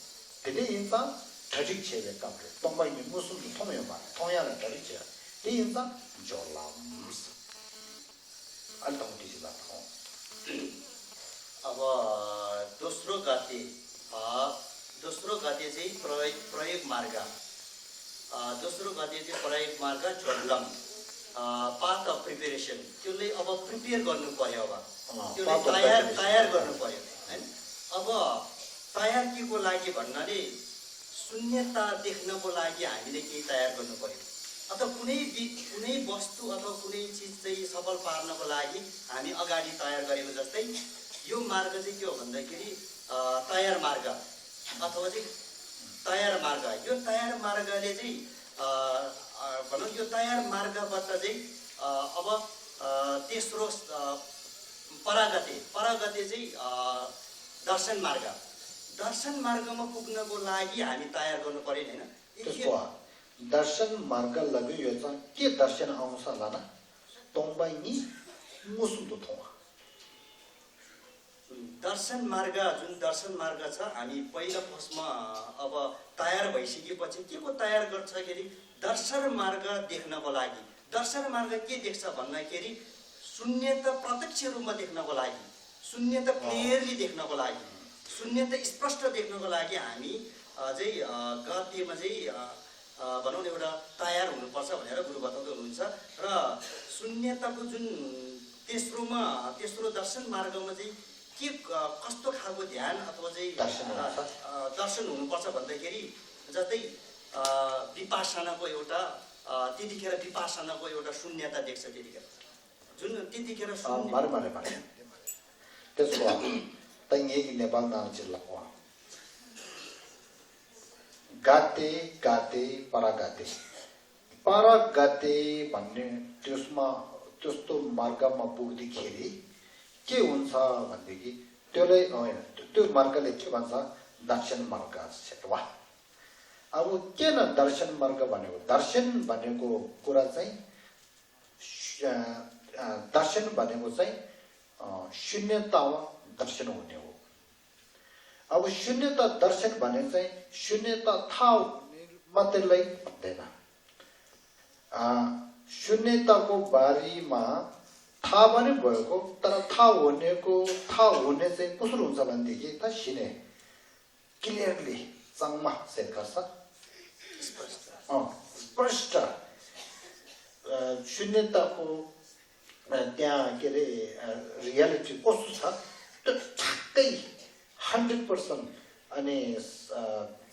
དེ་འདྲ་ཡིན་ཙང་གྲ་སྒྲིག་བྱེད་པའི་སྐབས་རེད། སྟོང་པ་ཉིད་མངོན་སུམ་དུ་མཐོང་ཡོད་མ་རེད། མཐོང་ཡག་ལ་གྲ་སྒྲིག་བྱེད་ཡག་དེ་ཡིན་ཙང་སྦྱོར་ལམ། ཨ་ལྟ་བུ་དེ་ཞིག་ལ་མཐོང་། अब दोस्रो गति, अ, दोस्रो गति चाहिँ प्रयोग, प्रयोग मार्ग। अ, दोस्रो गति चाहिँ प्रयोग मार्ग, झोडलम, अ, path of preparation। त्यसले अब प्रिपेयर गर्नु पर्यो। अब अँ, त्यसले path of तयार preparation। तयार गर्नु पर्यो, होइन? अब तयार के को लागि भन्नाले शून्यता देख्नको लागि हामीले केही तयार गर्नु पर्यो। अथवा कुनै वि-, कुनै वस्तु अथवा कुनै चिज चाहिँ सफल पार्नको लागि हामी अगाडि तयार गरेको जस्तै यो मार्ग चाहिँ के हो भन्दाखेरि, अ, तयार मार्ग अथवा चाहिँ तयार मार्ग। यो तयार मार्गले चाहिँ, अ, अ, भनौँ यो तयार मार्गबाट चाहिँ, अ, अब, अ, तेस्रो, अ, परागते, परागते चाहिँ, अ, दर्शन मार्ग। दर्शन मार्गमा पुग्नको लागि हामी तयार गर्नु पर्यो नि, होइन? त्यसको दर्शन मार्ग लग्यो यो चाहिँ के दर्शन आउँछ लाना? तोङबाई नि मुसुम दो थोङा। दर्शन मार्ग, जुन दर्शन मार्ग छ, हामी पहिला फर्स्टमा अब तयार भइसकेपछि के को तयार गर्छ के अरे, दर्शन मार्ग देख्नको लागि। दर्शन मार्ग के देख्छ भन्दाखेरि शून्यता प्रत्यक्ष रूपमा देख्नको लागि, शून्यता अँ। क्लियरली देख्नको लागि, शून्यता स्पष्ट देख्नको लागि हामी, अ, चाहिँ, अ, गद्यमा चाहिँ, अ, अ, भनौँ न, एउटा तयार हुनुपर्छ भनेर गुरु बताउँदै हुनुहुन्छ। र शून्यताको जुन तेस्रोमा, तेस्रो दर्शन मार्गमा चाहिँ के, अ, कस्तो खालको ध्यान अथवा चाहिँ, दर्शन अ, हुन्छ। अ, दर्शन हुनुपर्छ भन्दाखेरि जस्तै, अ, विपासनाको एउटा, अ, त्यतिखेर विपासनाको एउटा शून्यता देख्छ त्यतिखेर। जुन त्यतिखेर अँ, शून्य। मारे, मारे, मारे। त्यसको त यही नेपाल नाम चाहिँ लको। गाते, गाते, परागाते। परागाते भन्ने त्यसमा, त्यस्तो मार्गमा पुग्दाखेरि के हुन्छ भनेदेखि त्यसलाई, अँ, त्यो मार्गले के भन्छ? दर्शन मार्ग सेतवा। अब किन दर्शन मार्ग भनेको? दर्शन भनेको कुरा चाहिँ, अ, अ, दर्शन भनेको चाहिँ, अ, शून्यता दर्शन हुने हो। अब शून्यता दर्शन भने चाहिँ शून्यता थाहा हुने मात्रैलाई भन्दैन। अ, शून्यताको बारेमा थाहा पनि भएको, तर थाहा हुनेको, थाहा हुने चाहिँ कसरी हुन्छ भनेदेखि त सिने। क्लियरली, चाङमा सेट गर्छ। अँ, स्पष्ट। अ, शून्यताको, अ, त्यहाँ के अरे, अ, रियालिटी कस्तो छ, त्यो ठ्याक्कै हन्ड्रेड पर्सेन्ट अनि, अ,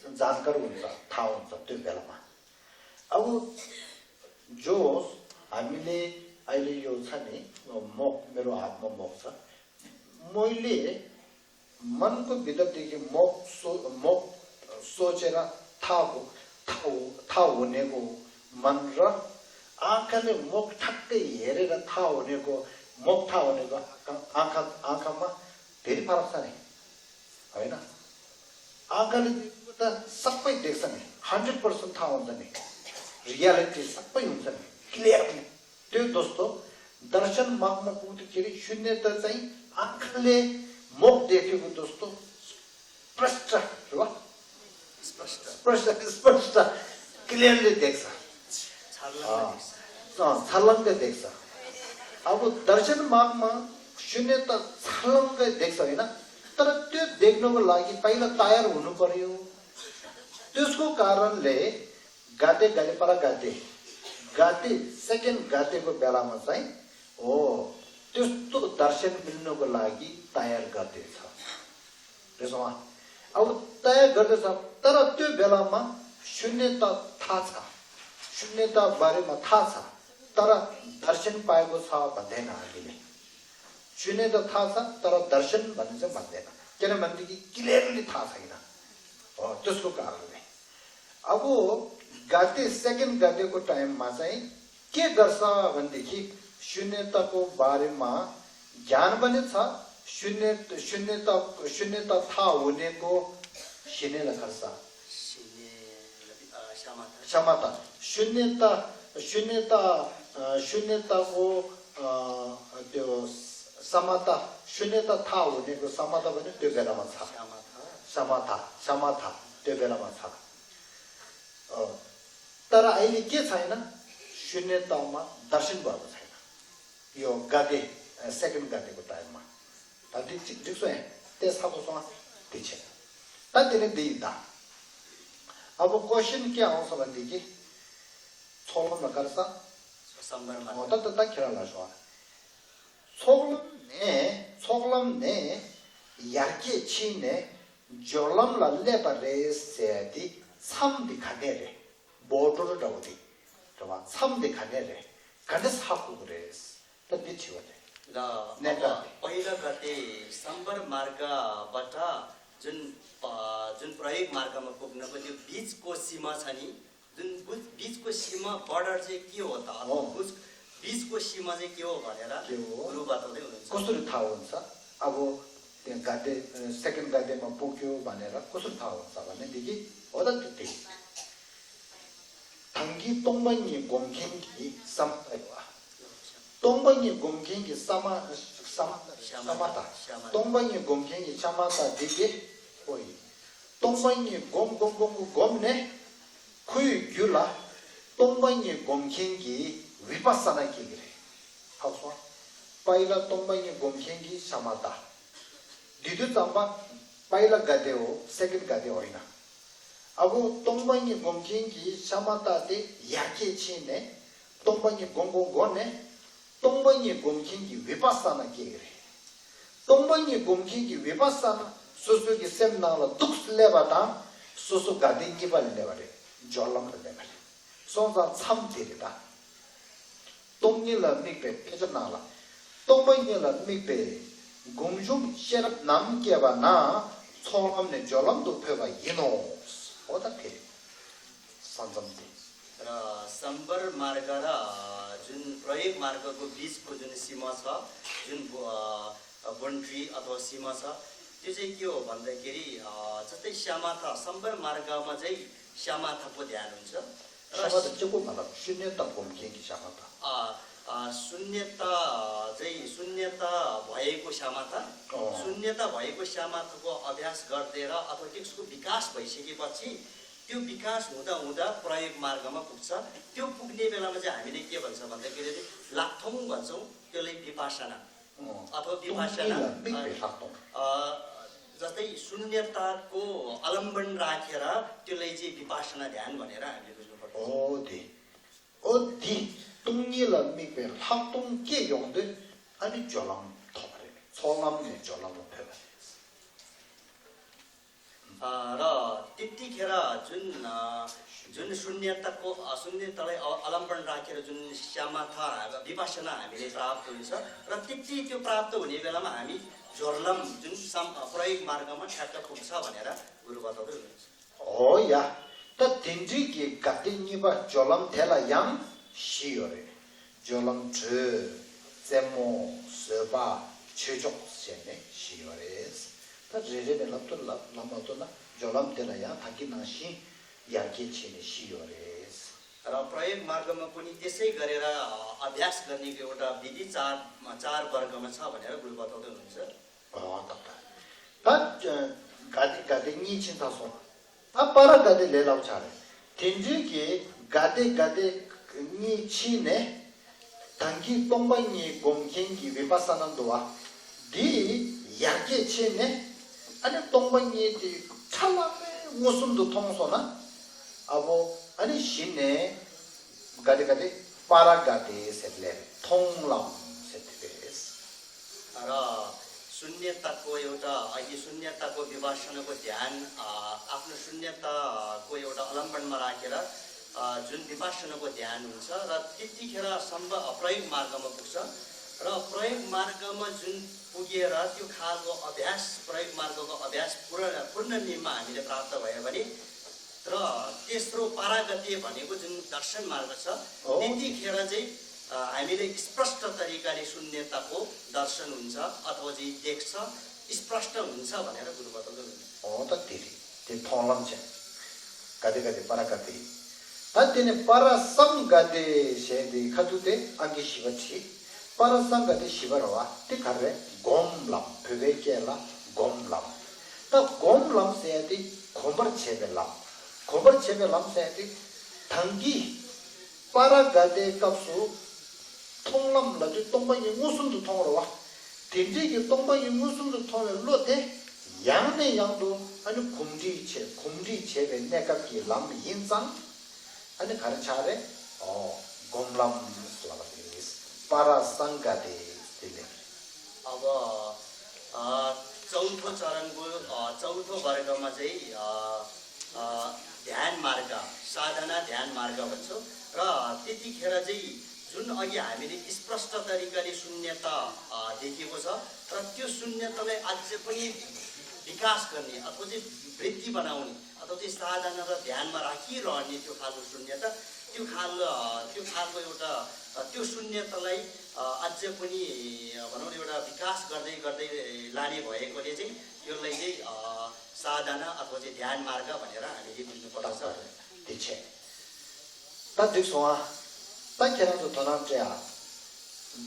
जानकार हुन्छ, थाहा हुन्छ त्यो बेलामा। अब जो हामीले अहिले यो छ नि, मोक, मेरो हातमा मोक छ, मैले मनको भित्रदेखि मोक सो-, मोक सोचेर थाहा हो, थाहा हो, थाहा हुनेको मन र आँखाले मोक ठ्याक्कै हेरेर थाहा हुनेको, मोक थाहा हुनेको आँखा, आँखा, आँखामा धेरै फरक छ नि, होइन? आँखाले देखेको त सबै देख्छ नि, हन्ड्रेड पर्सेन्ट थाहा हुन्छ नि, रियालिटी सबै हुन्छ नि, क्लियरली। त्यो दोस्तो, दर्शन मार्गमा पुग्दाखेरि शून्यता चाहिँ आँखाले मोक देखेको दोस्तो स्पष्ट, ल? स्पष्ट। स्पष्ट, स्पष्ट, क्लियरली देख्छ। छर्लङ्ग अँ, देख्छ। अँ, छर्लङ्ग देख्छ। अब दर्शन मार्गमा ཤུན་ནེ་ཏ་ཚ་ལམ་ག་དེག་ས་ཡིན་ན། ཏ་ར་ཏོ་དེག་ནོ་གི་ལ་གི་པའི་ལ་ཏ་ཡར་འུ་ནུ་པར་ཡོ། ཏོ་སྐོ་ཀ་རན་ལེ། ག་དེ་ག་དེ་པ་ར་ག་དེ། ག་དེ་སེ་ཀེན་ག་དེ་གོ་བེ་ལ་མ་ཚ་ཡིན། འོ། ཏོ་སྟོ་དར་ཤན་མིན་ནོ་གི་ལ་གི་ཏ་ཡར་ག་དེ་ཚ། རེད་སོང་ཨ། ཨ་བོ་ཏ་ཡར་ག་དེ་ཚ། ཏ་ར་ཏོ་བེ་ལ་མ། ཤུན་ནེ་ཏ་ཐ་ཚ། ཤུན་ནེ་ཏ་བ་རེ་མ་ཐ་ཚ། ཏ་ར་དར་ཤན་པའི་གོ་ཚ་བ་དེ་ན་ཨ་མི་ལེ། ཤུན་ནེ་ཏ་ཐ་ཚ་ཏ་ར་དར་ཤན་བ་ནི་ཚེ་བ་དེ་ན་ཀེ་ན་མན་དི་གི་ཀི་ལེར་ལི་ཐ་ཚ་ཡིན་ན། འོ་ཏོ་སྐོ་ཀ་རན་ལེ། ཨ་བོ། ག་དེ་སེ་ཀེན་ག་དེ་གོ་ཊའིམ་མ་ཚ་ཡིན། ཀེ་གར་ས་བན་དེ་ཁི། ཤུན་ནེ་ཏ་གོ་བ་རེ་མ། རྒྱན་བ་ནི་ཚ། ཤུན་ནེ་ཤུན་ནེ་ཏ་ཤུན་ནེ་ཏ་ཐ་འུ་ནེ་གོ། ཤི་ནེ་ལ་གར་ས། ཤི་ནེ་ལ་བི་ཨ་ཤ་མ་ཏ། ཤ་མ་ཏ། ཤུན་ནེ་ཏ་ཤུན་ནེ་ཏ་ཨ་ཤུན་ནེ་ཏ་གོ་ཨ་དེ་ས་མ་ཏ། ཤུན་ནེ་ཏ་ཐ་འུ་ནེ་གོ་ས་མ་ཏ་བ་ནི་ཏོ་བེ་ལ་མ་ཚ། ཤ་མ་ཏ། ཤ་མ་ཏ་ཤ་མ་ཏ་ཏོ་བེ་ལ་མ་ཚ། ཨོ། ཏ་ར་ཨའི་ལི་ཀེ་ཚ་ཡིན་ན། ཤུན་ནེ་ཏ་མ་དར་ཤན་བ་གོ་ཚ་ཡིན་ན། ཡོ་ག་དེ་སེ་ཀེན་ག་དེ་གོ་ཊའིམ་མ། ད་དེ་གཅིག་འགྲིག་སོང་ཡ། དེ་ས་གོ་སོང་ཨ། དེ་ཆེ། ད་དེ་ནི་འདི་ཡིན་ད། ཨ་བོ་ཀོ་ཤན་ཀེ་ཨང་སོ་ལ་འདི་གི། ཚོགས་ལམ་ལ་གར་ས། སམ་བར་མ། ཨོ་ད་ད་ད་ཁྱེད་རང་ལ་ཞོག་ཨ། ཚོགས་ལམ་ནས་ཚོགས་ལམ་ནས་ཡར་རྒྱས་ཕྱིན་ནས་སྦྱོར་ལམ་ལ་སླེབས་པ་རེད་ཟེར་ཏེ་མཚམས་འདི་ག་ནས་རེད། བོ་ཊོ་ར་འདྲ་བོ་དེ་རེད་བ། མཚམས་དེ་ག་ནས་རེད། ག་འདྲས་ཧ་གོ་གི་རེད། ད་འདི་དྲི་བ་རེད། ལ་གནད་འགག་དེ། པ་ཡི་ལ་ག་དེ་སམ་བར་མར་ག་བ་ཏྲ་ཛུན་པ་ཛུན་པྲ་ཡོག་མར་ག་མ་ཀུག་ན་པ་དེ་བིཛ་ཀོ་སི་མ་ཚ་ནི་ཛུན་བུ་བིཛ་ཀོ་སི་མ་བོར་ཌར་ཅེ་ཀི་ཡོ་ད་ཨོ། བུ་བིཛ་ཀོ་སི་མ་ཅེ་ཀི་ཡོ་བ་ནེ་ར་ཀི་ཡོ་རུ་བ་ཏོ་དེ་ཡོ་ནི་ཀོ་སུ་རི་ཐ་འོན་ས་ཨ་བོ། དེ་ག་དེ་སེ་ཀེན་ག་དེ་མ་པོ་ཀི་ཡོ་བ་ནེ་ར་ཀོ་སུ་རི་ཐ་འོན་ས་བ་ནེ་འདི་གི་ཨོ་ད་དེ་དེ། དང་གི་སྟོང་པ་ཉིད་སྒོམ་མཁན་གྱི་ས་མ་ཏ་ཡོད་པ། སྟོང་པ་ཉིད་སྒོམ་མཁན་གྱི་ས་མ་ས་མ་ས་མ་ཏ། སྟོང་པ་ཉིད་སྒོམ་མཁན་གྱི་ས་མ་ཏ་འདི་དེ་ཨོ་ཡིན། སྟོང་པ་ཉིད་སྒོམ་སྒོམ་སྒོམ་སྒོམ་སྒོམ་ནས་ཁོའི་རྒྱུད་ལ་སྟོང་པ་ཉིད་སྒོམ་མཁན་གྱི་བི་པ་ས་ན་སྐྱེ་གི་རེད། ཧ་གོ་སོང་། པ་ཡི་ལ་སྟོང་པ་ཉིད་སྒོམ་མཁན་གྱི་ས་མ་ཏ། འདི་དུས་ཙམ་པ་པ་ཡི་ལ་ག་དེའོ་སེ་ཀེན་ག་དེའོ་ཡིན་ན། ཨ་བོ་སྟོང་པ་ཉིད་སྒོམ་མཁན་གྱི་ཤ་མ་ཏ་དེ་ཡར་རྒྱས་ཕྱིན་ནས་སྟོང་པ་ཉིད་སྒོམ་སྒོམ་སྒོམ་ནས་སྟོང་པ་ཉིད་སྒོམ་མཁན་གྱི་བི་པ་ས་ན་སྐྱེ་གི་རེད། སྟོང་པ་ཉིད་སྒོམ་མཁན་གྱི་བི་པ་ས་ན་སོ་སོ་གི་སེམས་ནང་ལ་འདུག་སླེབས་པ་དང་སོ་སོ་ག་དེ་གཉིས་པ་ལ་སླེབས་པ་རེད། སྦྱོར་ལམ་དུ་སླེབས་པ་རེད། སོང་ཙང་མཚམས་དེ་རེད་ད། སྟོང་ཉིད་ལ་དམིགས་པའི་སྐད་ཆ་ནང་ལ། སྟོང་པ་ཉིད་ལ་དམིགས་པའི་སྒོམ་བྱུང་ཤེས་རབ་ནམ་སྐྱེས་པ་ན་ཚོགས་ལམ་ནས་སྦྱོར་ལམ་དུ་འཕོས་པ་ཡིན་ནོ། འོ་ད་དེ་རེད། ས་མཚམས་དེ། ར་སམ་བར་མར་ག་ར་ཛུན་པྲ་ཡོག་མར་ག་གོ་བིཛ་ཀོ་ཛུན་སི་མ་ས་ཛུན་བོ་ཨ་བོན་ཏྲི་ཨ་ཐོ་སི་མ་ས་དེ་ཚེ་ཀི་ཡོ་བན་ད་ཀེ་རི་ཨ་ཙ་ཏེ་ཤ་མ་ཐ་སམ་བར་མར་ག་མ་ཛའི་ཤ་མ་ཐ་པོ་དེ་ཨ་ལུན་ཚ། ཤ་མ་ཐ་གཅིག་པོ་མ་ལབ། ཤུན་ཉ་ཏ་སྒོམ་མཁན་གྱི་ཤ་མ་ཐ། ཨ་ཨ་ཤུན་ཉ་ཏ་ཛའི་ཤུན་ཉ་ཏ་བ་ཡེ་ཀོ་ཤ་མ་ཐ། ཨོ། ཤུན་ཉ་ཏ་བ་ཡེ་ཀོ་ཤ་མ་ཐ་གོ་ཨ་བྷྱཱས་གར་ཏེ་ར་ཨ་ཐོ་ཏིགས་ཀོ་བི་ཀཱས་བ་ཡེ་ཤེ་ཀི་པ་ཅི། ཏུ་བི་ཀཱས་ཧུ་ད་ཧུ་ད་པྲ་ཡོག་མར་ག་མ་ཀུག་ཚ། ཏུ་ཀུག་ནེ་བེ་ལ་མ་ཅི་ཨ་མི་ནེ་ཀེ་བ་ཚ་བ་ད་ཀེ་རེ་ལག་མཐོང་བ་ཚོ་ཏུ་ལེ་བི་པ་ཤ་ན། ཨོ། ཨ་ཐོ་བི་པ་ཤ་ན། སྟོང་ཉིད་ལ་དམིགས་པའི་ལྷག་མཐོང་། ཨ་ཛ་ཏེ་ཤུན་ཉ་ཏ་ཀོ་ཨ་ལམ་བན་ར་ཁེ་ར་ཏུ་ལེ་ཅི་བི་པ་ཤ་ན་དེ་ཨན་བ་ནེ་ར་ཨ་མི་ཀུ་ཞུ་པ། ཨོ་དེ། ཨོ་དེ། སྟོང་ཉིད་ལ་དམིགས་པའི་ལྷག་མཐོང་སྐྱེ་ཡོང་དུས་ཨ་ནི་སྦྱོར་ལམ་ཐོབ་པ་རེད། ཚོགས་ལམ་ནས་སྦྱོར་ལམ་ལ་འཕོས་པ་རེད། ཨ་ར་ཏིག་ཏིག་ཁེ་ར་ཛུན་ཨ་ཛུན་ཤུན་ཉ་ཏ་ཀོ་ཨ་ཤུན་ཉ་ཏ་ལེ་ཨ་ཨ་ལམ་བན་ར་ཁེ་ར་ཛུན་ཤ་མ་ཐ་བི་པ་ཤ་ན་ཨ་མི་ལེ་པྲ་པ་ཏོ་ཡིན་ས་ར་ཏིག་ཏིག་ཏུ་པྲ་པ་ཏོ་ནེ་བེ་ལ་མ་ཨ་མི་སྦྱོར་ལམ་ཛུན་སམ་ཨ་པྲ་ཡོག་མར་ག་མ་ཁ་ཁ་ཀུག་ཚ་བ་ནེ་ར་གུ་རུ་བ་ཏོ་ཏོ་ཡིན་ས། འོ་ཡ། ད་དེ་འདྲའི་གི་ག་དེ་གཉིས་པ་སྦྱོར་ལམ་དེ་ལ་ཡང་བཞི་ཡོད་རེད། སྦྱོར་ལམ་དྲོད། རྩེ་མོ། བཟོད་པ། ཆོས་མཆོག་ཟེར་ནས་བཞི་ཡོད་རེད། ད་རེ་རེ་ནས་ལབ་ཐུབ་ལབ་ལབ་མ་ཐུབ་ན་སྦྱོར་ལམ་དེ་ལ་ཡང་ད་གིན་ནང་བཞིན་ཡར་རྒྱས་བྱས་ནས་བཞི་ཡོད་རེད། ར་པྲ་ཡོག་མར་ག་མ་ཀུ་ནི་ཏེ་སེ་ག་རེ་ར་ཨ་བྷྱཱས་ག་ནི་གི་འོ་ད་བི་དྷི་ཙར་ཙར་བར་ག་མ་ཚ་བ་ནེ་ར་གུ་རུ་བ་ཏོ་ཏོ་ཡིན་ས། ཨོ་ཏག་ཏག་ད་ག་དེ་ག་དེ་གཉིས་ཕྱིན་ཚར་སོང་། ད་པ་ར་ག་དེ་ལས་སླ་པོ་ཆགས་རེད། དེ་འདྲའི་གི་ག་དེ་ག་དེ་གཉིས་ཕྱིན་ནས་ད་གིན་སྟོང་པ་ཉིད་སྒོམ་མཁན་གྱི་བི་པ་ས་ན་འདུག་བ། དེ་ཡར་རྒྱས་ཕྱིན་ནས་ཨ་ནི་སྟོང་པ་ཉིད་དེ་ཁྲ་ལམ་མེ་མངོན་སུམ་དུ་མཐོང་སོང་ན། ཨ་བོ་ཨ་ནི་གཞི་ནས་ག་དེ་ག་དེ་པ་ར་ག་དེ་ཟེར་ལས་མཐོང་ལམ་ཟེར་དེ་རེད། र शून्यताको एउटा, अघि शून्यताको विपश्यनाको ध्यान, अ, आफ्नो शून्यताको एउटा अवलम्बनमा राखेर, अ, जुन विपश्यनाको ध्यान हुन्छ र त्यतिखेर सम्भ-, प्रयोग मार्गमा पुग्छ। र प्रयोग मार्गमा जुन पुगेर त्यो खालको अभ्यास, प्रयोग मार्गको अभ्यास पूर्ण, पूर्ण नियममा हामीले प्राप्त भयो भने र तेस्रो पारागत्य भनेको जुन दर्शन मार्ग छ, हो। त्यतिखेर चाहिँ, अ, हामीले स्पष्ट तरिकाले शून्यताको दर्शन हुन्छ अथवा चाहिँ देख्छ, स्पष्ट हुन्छ भनेर गुरु बताउँदै हुनुहुन्छ। हो त, तेरी, त्यो थोंलम चाहिँ कति कति पारागत्य। त तिनी पारासंगत्य ཞེས་ཏེ་ཁ་ཐུག་དེ་ཨང་ཀི་བཞི་པ་བྲིས། པ་ར་སངྒ་ཏེ་བཞི་པ་རེད་བ། དེ་ག་རེ་རེད། སྒོམ་ལམ། བོད་པའི་སྐད་ལ་སྒོམ་ལམ། ད་སྒོམ་ལམ་ཟེར་ཡ་དེ་གོམས་པར་བྱེད་པའི་ལམ། གོམས་པར་བྱེད་པའི་ལམ་ཟེར་ཡ་དེ་ད་གིན་པ་ར་ག་ཏའི་སྐབས་སུ་མཐོང་ལམ་ལབ་དུས་སྟོང་པ་ཉིད་མངོན་སུམ་དུ་མཐོང་རེད་བ། དེ་འདྲའི་གི་སྟོང་པ་ཉིད་མངོན་སུམ་དུ་མཐོང་བའི་བློ་དེ་ཡང་ནས་ཡང་དུ་ཨ་ནི་གོམས་འདྲིས་བྱེད་གོམས་འདྲིས་བྱེད་པའི་གནས་སྐབས་ཀྱི་ལམ་ཡིན་ཙང་། ཨ་ནི་ག་རེ་ཆགས་རེད། ཨོ། སྒོམ་ལམ་ལབ་པ་རེད། པ་ར་སངྒ་ཏེ་དེ་ལས། अब, अ, चौथो चरणको, अ, चौथो वर्गमा चाहिँ, अ, अ, ध्यान मार्ग, साधना ध्यान मार्ग भन्छौँ। र त्यतिखेर चाहिँ जुन अघि हामीले स्पष्ट तरिकाले शून्यता, अ, देखेको छ र त्यो शून्यतालाई अझै पनि विकास गर्ने अथवा चाहिँ वृद्धि बनाउने अथवा चाहिँ साधना र ध्यानमा राखिरहने त्यो खालको शून्यता, त्यो खाल-, अ, त्यो खालको एउटा, अ, त्यो शून्यतालाई, अ, अझै पनि, अ, भनौँ न, एउटा विकास गर्दै गर्दै लाने भएकोले चाहिँ यसलाई चाहिँ, अ, साधना अथवा चाहिँ ध्यान मार्ग भनेर हामीले बुझ्नुपर्दछ भनेर। དེ་བྱས། ད་འགྲིག་སོང་ཨ། ད་ཁྱེད་རང་ཚོ་དོ་སྣང་སྤྲད་ཨ།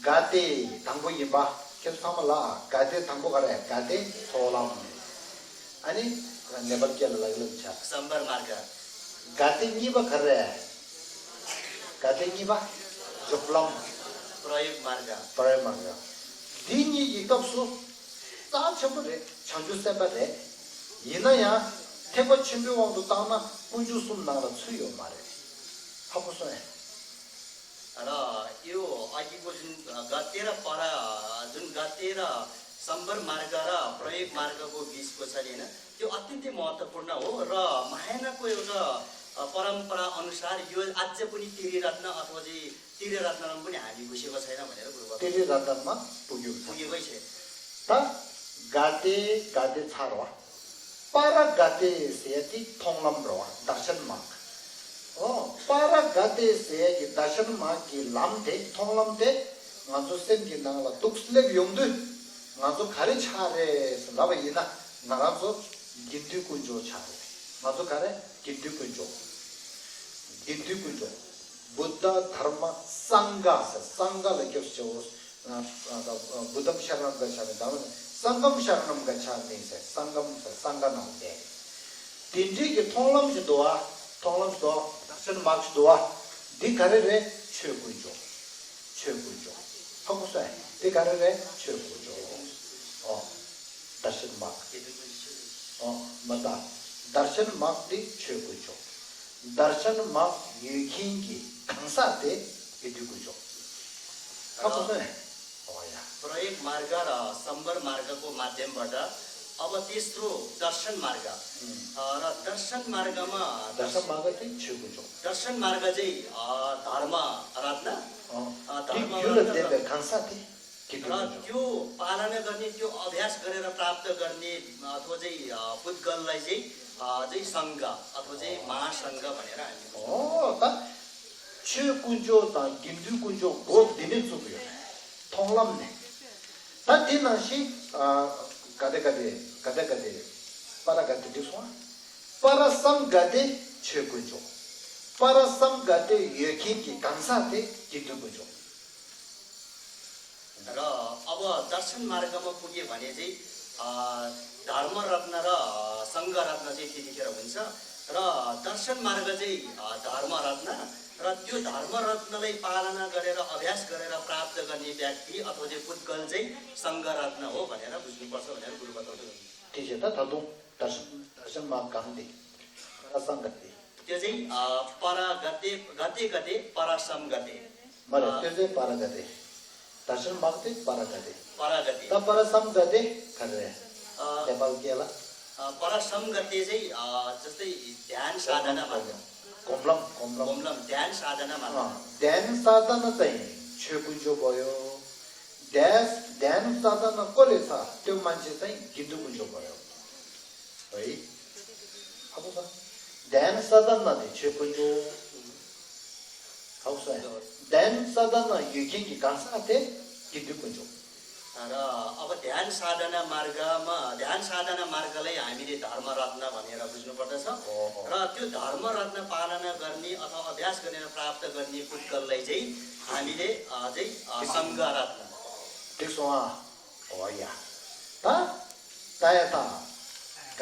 ག་ཏེ་དང་པོ་ཡིན་པ། ཁྱེད་ཚོ་ཚང་མ་ལ་ག་ཏེ་དང་པོ་ག་རེ། ག་ཏེ་ཚོགས་ལམ། ཨ་ནི་ནེ་པལ་སྐད་ལ་ལག་ལེན་བྱ། संभर मार्ग। ག་ཏེ་གཉིས་པ་ག་རེ། ག་ཏེ་གཉིས་པ་འཇུག་ལམ། प्रयोग मार्ग। प्रयोग मार्ग། འདི་གཉིས་ཀྱི་སྐབས་སུ་རྩ་ཆེན་པོ་རེད། བྱང་ཆུབ་སེམས་དཔའ་རེད། ཡིན་ན་ཡང་ཐེག་པ་ཆེན་པོའི་དབང་དུ་བཏང་ན་དཀོན་མཆོག་གསུམ་ནང་ལ་ཚུད་ཡོད་མ་རེད། ཧ་གོ་སོང་ངས། र यो अघिको जुन गत्य र परा, जुन गत्य र सम्भर मार्ग र प्रयोग मार्गको बिचको छ नि, होइन, त्यो अत्यन्तै महत्त्वपूर्ण हो। र महायानको एउटा, अ, परम्परा अनुसार यो अझै पनि त्रिरत्न अथवा चाहिँ त्रिरत्नमा पनि हामी घुसेको छैन भनेर गुरुबा त्रिरत्नमा पुग्यो। पुगेकै छैन। ད་ག་ཏེ་ག་ཏེ་ཚར་བ། པ་ར་ག་ཏེ་ཟེར་ཡ་དེ་མཐོང་ལམ་རེད་བ། དར་ཤན་མག། ཨོ། པ་ར་ག་ཏེ་ཟེར་ཡ་གི་དར་ཤན་མག་གི་ལམ་དེ་མཐོང་ལམ་དེ་ང་ཚོ་སེམས་ཀྱི་ནང་ལ་འདུག་སླེབས་ཡོང་དུས་ང་ཚོ་ག་རེ་ཆགས་རེད་ལབ་པ་ཡིན་ན། ང་རང་ཚོ་དགེ་འདུན་དཀོན་མཆོག་ཆགས་རེད། ང་ཚོ་ག་རེ། དགེ་འདུན་དཀོན་མཆོག་དགེ་འདུན་དཀོན་མཆོག་བུདྡྷ་དྷརྨ་སངྒ་ཟེར། སངྒ་ལ་སྐྱབས་སུ་མཆིའོ། ཨ། ཨ། བུདྡྷཾ་ཤ་ར་ཎཾ་ག་ཆ་མི། དྷརྨ། སངྒྷཾ་ཤ་ར་ཎཾ་ག་ཆ་མི་ཟེར། སངྒྷཾ་ཟེར། སངྒ་ནང་བསྡད། དེ་འདྲའི་གི་མཐོང་ལམ་ཞིག་འདུག་བ། མཐོང་ལམ་ཞིག་འདུག་དར་ཤན་མག་ཞིག་འདུག་བ། འདི་ག་རེ་རེད། ཆོས་དཀོན་མཆོག་ཆོས་དཀོན་མཆོག་ཧ་གོ་སོང་ངས། འདི་ག་རེ་རེད། ཆོས་དཀོན་མཆོག་ཨོ། དར་ཤན་མག་ཨོ། མ་ད། དར་ཤན་མག་འདི་ཆོས་དཀོན་མཆོག་དར་ཤན་མག་ཡོད་མཁན་གྱི་གང་ཟག་དེ་དགེ་འདུན་དཀོན་མཆོག་ཧ་གོ་སོང་ངས། ཨོ་ཡ། प्रयोग मार्ग र सम्भर मार्गको माध्यमबाट अब तेस्रो दर्शन मार्ग। अँ। अ, र दर्शन मार्गमा दर्शन मार्ग चाहिँ छेउको छ। दर्शन मार्ग चाहिँ, अ, धर्म रत्न। अँ। अ, त्यो धर्म गुरुले रत्न दिएको र खान्छ ती, त्यो र गुरुले। त्यो पालना गर्ने, त्यो अभ्यास गरेर प्राप्त गर्ने, अ, अथवा चाहिँ, अ, पुद्गललाई चाहिँ, अ, चाहिँ सङ्घ अथवा चाहिँ महासङ्घ भनेर हामी बुझ्छौँ। हो त। ཆོས་དཀོན་མཆོག་དང་དགེ་འདུན་དཀོན་མཆོག་སྒོ་འདི་ནས་བཙུགས་ཡོད་རེད། མཐོང་ལམ་ནས། ད་དེ་ནང་བཞིན། ཨ། ག་དེ་ག་དེ། ག་དེ་ག་དེ། པ་ར་ག་དེ་འགྲིག་སོང་ཨ། པ་ར་སམ་ག་དེ་ཆོས་དཀོན་མཆོག་པ་ར་སམ་ག་དེ་ཡོད་མཁན་གྱི་གང་ཟག་དེ་དགེ་འདུན་དཀོན་མཆོག र अब दर्शन मार्गमा पुग्यो भने चाहिँ, अ, धर्म रत्न र, अ, सङ्घ रत्न चाहिँ त्यतिखेर हुन्छ। र दर्शन मार्ग चाहिँ, अ, धर्म रत्न र त्यो धर्म रत्नलाई पालना गरेर, अभ्यास गरेर प्राप्त गर्ने व्यक्ति अथवा चाहिँ पुद्गल चाहिँ सङ्घ रत्न हो भनेर बुझ्नुपर्छ भनेर गुरुबा तपाईँले भन्नुभयो। ठिक छ, त धर्म दर्शन, दर्शन मार्ग गते, परसंगते। त्यो चाहिँ, अ, परगते, गते गते, परसंगते। मरे, अ, त्यो चाहिँ परगते। दर्शन मार्ग चाहिँ परगते। परगते। त परसंगते खरे। अ, नेपाल के होला? अ, परसंगते चाहिँ, अ, जस्तै ध्यान साधना मार्ग। घुमलम, घुमलम। घुमलम, ध्यान साधना मार्ग। अँ, ध्यान साधना चाहिँ छेउ कुन चाहिँ भयो? ध्यान, ध्यान साधना कसले छ? त्यो मान्छे चाहिँ गिन्दु कुन चाहिँ भयो? है? अब त ध्यान साधना चाहिँ छेउ कुन चाहिँ? हौस् है। ध्यान साधना यो किन कि गासा थे गिन्दु कुन चाहिँ? र अब ध्यान साधना मार्गमा, ध्यान साधना मार्गलाई हामीले धर्म रत्न भनेर बुझ्नुपर्दछ। ओहो। र त्यो धर्म रत्न पालना गर्ने अथवा अभ्यास गरेर प्राप्त गर्ने पुद्गललाई चाहिँ हामीले, अ, चाहिँ, अ, सङ्घ रत्न। त्यसो हो या। त, तया त,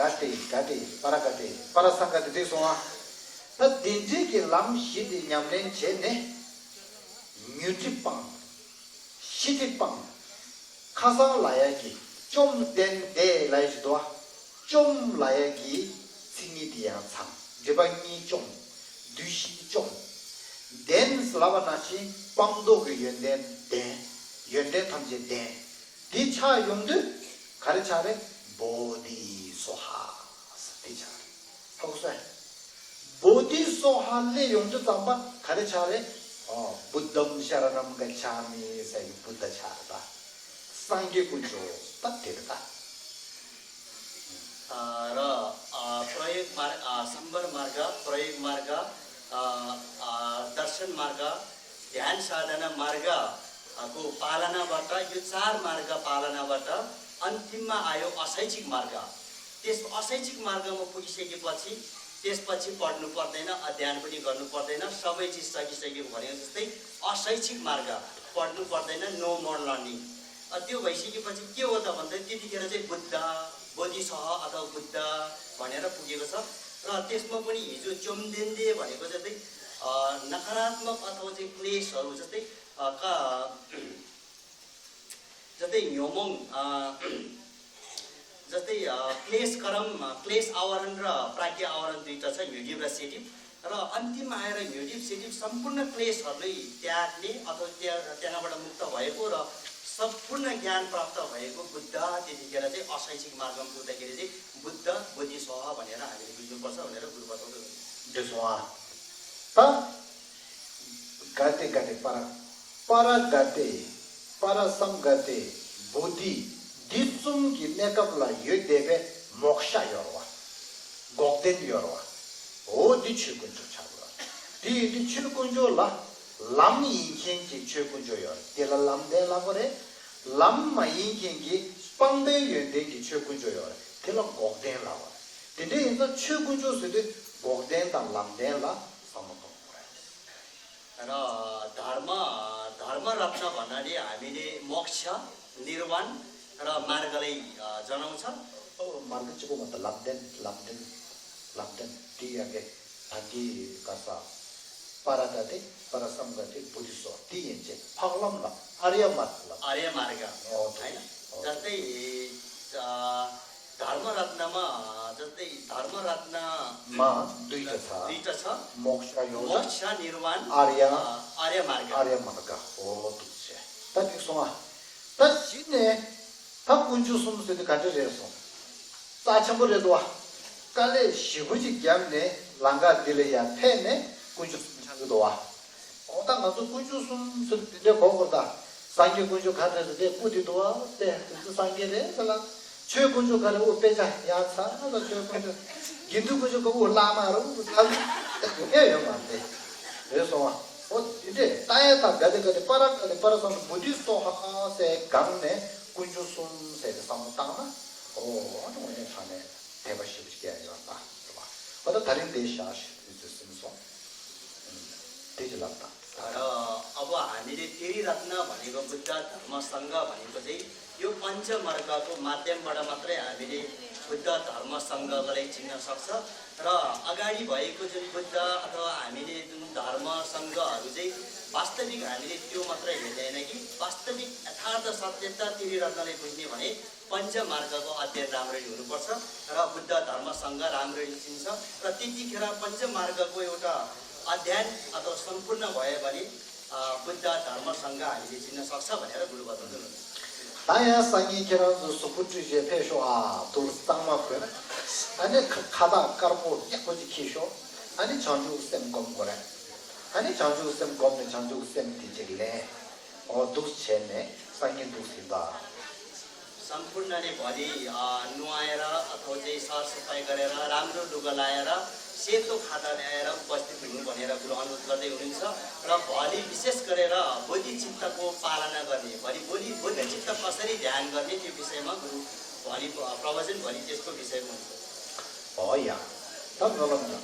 गते, गते, परगते, परसंगते, त्यसो हो। ད་དེ་འདྲའི་གི་ལམ་བཞི་དེ་ཉམས་ལེན་བྱས་ནས། ཉོན་སྒྲིབ་སྤངས། ཤེས་སྒྲིབ་སྤངས། ཁ་སང་ལབ་ཡག་གི་བཅོམ་ལྡན་འདས་ལབ་ཡག་ཅིག་འདུག་བ། བཅོམ་ལབ་ཡག་གི་མཚན་ཉིད་དེ་ཡང་ཚང་། སྒྲིབ་པ་གཉིས་བཅོམ། བདུད་བཞི་བཅོམ། ལྡན་ལབ་པ་ནང་བཞིན་སྤངས་རྟོགས་ཀྱི་ཡོན་ཏན་ལྡན། ཡོན་ཏན་ཐམས་ཅད་ལྡན། འདི་ཆགས་ཡོང་དུས་ག་རེ་ཆགས་རེད། བོ་དྷི་སྭཱ་ཧཱ་ཟེར་དེ་ཆགས་རེད། ཧ་གོ་སོང་ངས། བོ་དྷི་སྭཱ་ཧཱ་སླེབས་ཡོང་དུས་ཙམ་པ་ག་རེ་ཆགས་རེད། ཨོ། བུདྡྷཾ་ཤ་ར་ཎཾ་ག་ཆཱ་མི་ཟེར་གི་བུདྡྷ་ཆགས་རེད་ད། སངས་རྒྱས་དཀོན་མཆོག་ད་དེ་རེད་ད། ཨ་ར། ཨ་པྲ་ཡོག་མར། ཨ་སམ་བར་མར་ག། པྲ་ཡོག་མར་ག། ཨ་ཨ་दर्शन मार्ग, ध्यान साधना मार्ग को पालनाबाट, यो चार मार्ग पालनाबाट अन्तिममा आयो अशैक्षिक मार्ग। त्यस अशैक्षिक मार्गमा पुगिसकेपछि त्यसपछि पढ्नु पर्दैन, अध्ययन पनि गर्नु पर्दैन, सबै चिज सकिसकेको भनेको जस्तै अशैक्षिक मार्ग, पढ्नु पर्दैन, no more learning। अ, त्यो भइसकेपछि के हो त भन्दा त्यतिखेर चाहिँ बुद्ध, बोधिसह अथवा बुद्ध भनेर पुगेको छ। र त्यसमा पनि हिजो चोम्देन्दे भनेको जस्तै, अ, नकारात्मक अथवा चाहिँ क्लेशहरू जस्तै, अ, का जस्तै न्योमोङ, अ, जस्तै, अ, क्लेश करम, अ, क्लेश आवरण र प्राज्ञा आवरण दुईटा छ, न्युडिप र सेडिप। र अन्तिममा आएर न्युडिप सेडिप सम्पूर्ण क्लेशहरूलाई त्याग्ने अथवा त्या-, त्यहाँबाट मुक्त भएको र सम्पूर्ण ज्ञान प्राप्त भएको बुद्ध, त्यतिखेर चाहिँ अशैक्षिक मार्गमा पुग्दाखेरि चाहिँ बुद्ध बोधिसह भनेर हामीले बुझ्नुपर्छ भनेर गुरु बताउँदै हुनुहुन्छ। त्यसो त ག་ཏེ་ག་ཏེ་པ་ར། པ་ར་ག་ཏེ། པ་ར་སམ་ག་ཏེ། བོ་དྷི། འདི་གསུམ་གྱི་གནས་སྐབས་ལ་ཡོད་བསྡད་པའི་མོཀ་ཤ་ཡོད་རེད་བ། འགོག་བདེན་ཡོད་རེད་བ། འོ་འདི་ཆོས་དཀོན་མཆོག་ཆགས་དགོས་རེད། འདི་ཡིན་དུས་ཆོས་དཀོན་མཆོག་ལ་ལམ་ཡིན་མཁན་གྱི་ཆོས་དཀོན་མཆོག་ཡོད་རེད། དེ་ལ་ལམ་བདེན་ལབ་དགོས་རེད། ལམ་མ་ཡིན་མཁན་གྱི་སྤངས་པའི་ཡོན་ཏན་གྱི་ཆོས་དཀོན་མཆོག་ཡོད་རེད། དེ་ལ་འགོག་བདེན་ལབ་དགོས་རེད། དེ་འདྲ་ཡིན་ཙང་ཆོས་དཀོན་མཆོག་ཟེར་དུས་འགོག་བདེན་དང་ལམ་བདེན་ལ་བསམ་བློ་གཏོང་དགོས་རེད། र धर्म, धर्म रत्न भन्नाले हामीले मोक्ष, निर्वाण र मार्गलाई, अ, जनाउँछ। अब मार्ग चाहिँ को भन्दा लम्देन, लम्देन, लम्देन ती अगे धन्दी गर्छ। परगति, परसंगति, बुद्धिसो ती हिँड्छ। फगलम ल, आर्य मार्ग ल। आर्य मार्ग, हो, होइन? हो। जस्तै, अ, धर्मरत्नमा, जस्तै धर्मरत्न मा दुईटा छ। दुईटा छ। मोक्ष योग र मोक्ष, निर्वाण, आर्य, अ, आर्य मार्ग। आर्य मार्ग हो दुई छ। त ठिक छ। त सिने त कुञ्जु सुम से त घटे रे सो। त छम्बो रे दो। काले शिवजी ज्ञान ने लंका दिले या थे ने कुञ्जु सुम छान दो। ཨོ་ད་ང་ཚོ་དཀོན་མཆོག་གསུམ་ཟེར་དེ་འདྲའི་གོ་དགོས་ད། སངས་རྒྱས་དཀོན་མཆོག་ག་འདྲ་ཟེར་དེ་སྐུ་དེ་འདུག་ཨ་དེ་དེ་ཚོ་སངས་རྒྱས་རེད་ཟེར་ལ། ཆོས་དཀོན་མཆོག་ག་རེ་དབུ་དཔེ་ཆ་ཡ་ཚ་ལ་ཆོས་དཀོན་མཆོག་དགེ་འདུན་དཀོན་མཆོག་ག་དབུ་བླ་མ་རུ་ཚ་ལ་དེ་དགོས་ཡ་ཡོད་མ་རེད། རེད་སོང་ཨ། ཨོ་དེ་འདྲས་ལྟ་ཡ་ད་ག་དེ་ག་དེ་པ་ར་ག་དེ་པ་ར་སང་བོ་དྷི་སྭཱ་ཧཱ་ཟེར་སྒང་ནས་དཀོན་མཆོག་གསུམ་ཟེར་དེ་བསམ་བློ་བཏང་ན་ཨོ་ཨ་ནི་དངོས་གནས་དྲང་གནས་དད་པ་ཞེ་པོ་ཅིག་སྐྱེ་ཡ་ཡོད་ད་རེད་པ། ཨོ་ད་ད་རིང་དེ་བཞག་ཞེས་དུས་ཚོད་ཟིན་སོང་། དེ་ཅི་ལབ་དང་། र अब हामीले त्रिरत्न भनेको बुद्ध धर्म संघ भनेको चाहिँ यो पञ्चमार्गको माध्यमबाट मात्रै हामीले बुद्ध धर्म संघलाई चिन्न सक्छ। र अगाडि भएको जुन बुद्ध अथवा हामीले जुन धर्म संघहरू चाहिँ वास्तविक हामीले त्यो मात्रै हेर्दैन कि वास्तविक यथार्थ सत्यता त्रिरत्नले बुझ्ने भने पञ्चमार्गको अध्ययन राम्ररी हुनुपर्छ र बुद्ध धर्म संघ राम्ररी चिन्छ। र त्यतिखेर पञ्चमार्गको एउटा अध्ययन अथवा सम्पूर्ण भयो भने बुद्ध धर्म संघ हामीले चिन्न सक्छ भनेर गुरुबा दाजुले भन्नुभयो। ད་ཡང་སང་ཉིན་ཁྱེད་རང་ཚོ་གཟུགས་པོ་བཀྲུས་བྱས་ཕེབས་ཤོག་ཨ། དུག་གཙང་མ་གོན། ཨ་ནི་ཁ་ཁ་བཏགས་དཀར་པོ་ཡག་པོ་ཅིག་འཁྱེར་ཤོག་ཨ་ནི་བྱང་ཆུབ་སེམས་སྒོམ་དགོས་རེད། ཨ་ནི་བྱང་ཆུབ་སེམས་སྒོམ་ནས་བྱང་ཆུབ་སེམས་དེ་ཅིག་ལེན། འོ་འདུག་བྱས་ནས་སང་ཉིན་འདུག་ཟིན་པ། सम्पूर्णले भोलि नुहाएर अथवा चाहिँ सरसफाइ गरेर राम्रो लुगा लाएर सेतो खाता ल्याएर उपस्थित हुनु भनेर गुरु अनुरोध गर्दै हुनुहुन्छ। र भोलि विशेष गरेर बोधिचित्तको पालना गर्ने, भोलि बोधि बोधिचित्त कसरी ध्यान गर्ने त्यो विषयमा गुरु भोलि प्रवचन भोलि त्यसको विषयमा हुन्छ। འོ་ཡ། ད་ནོར་ལམ་དང་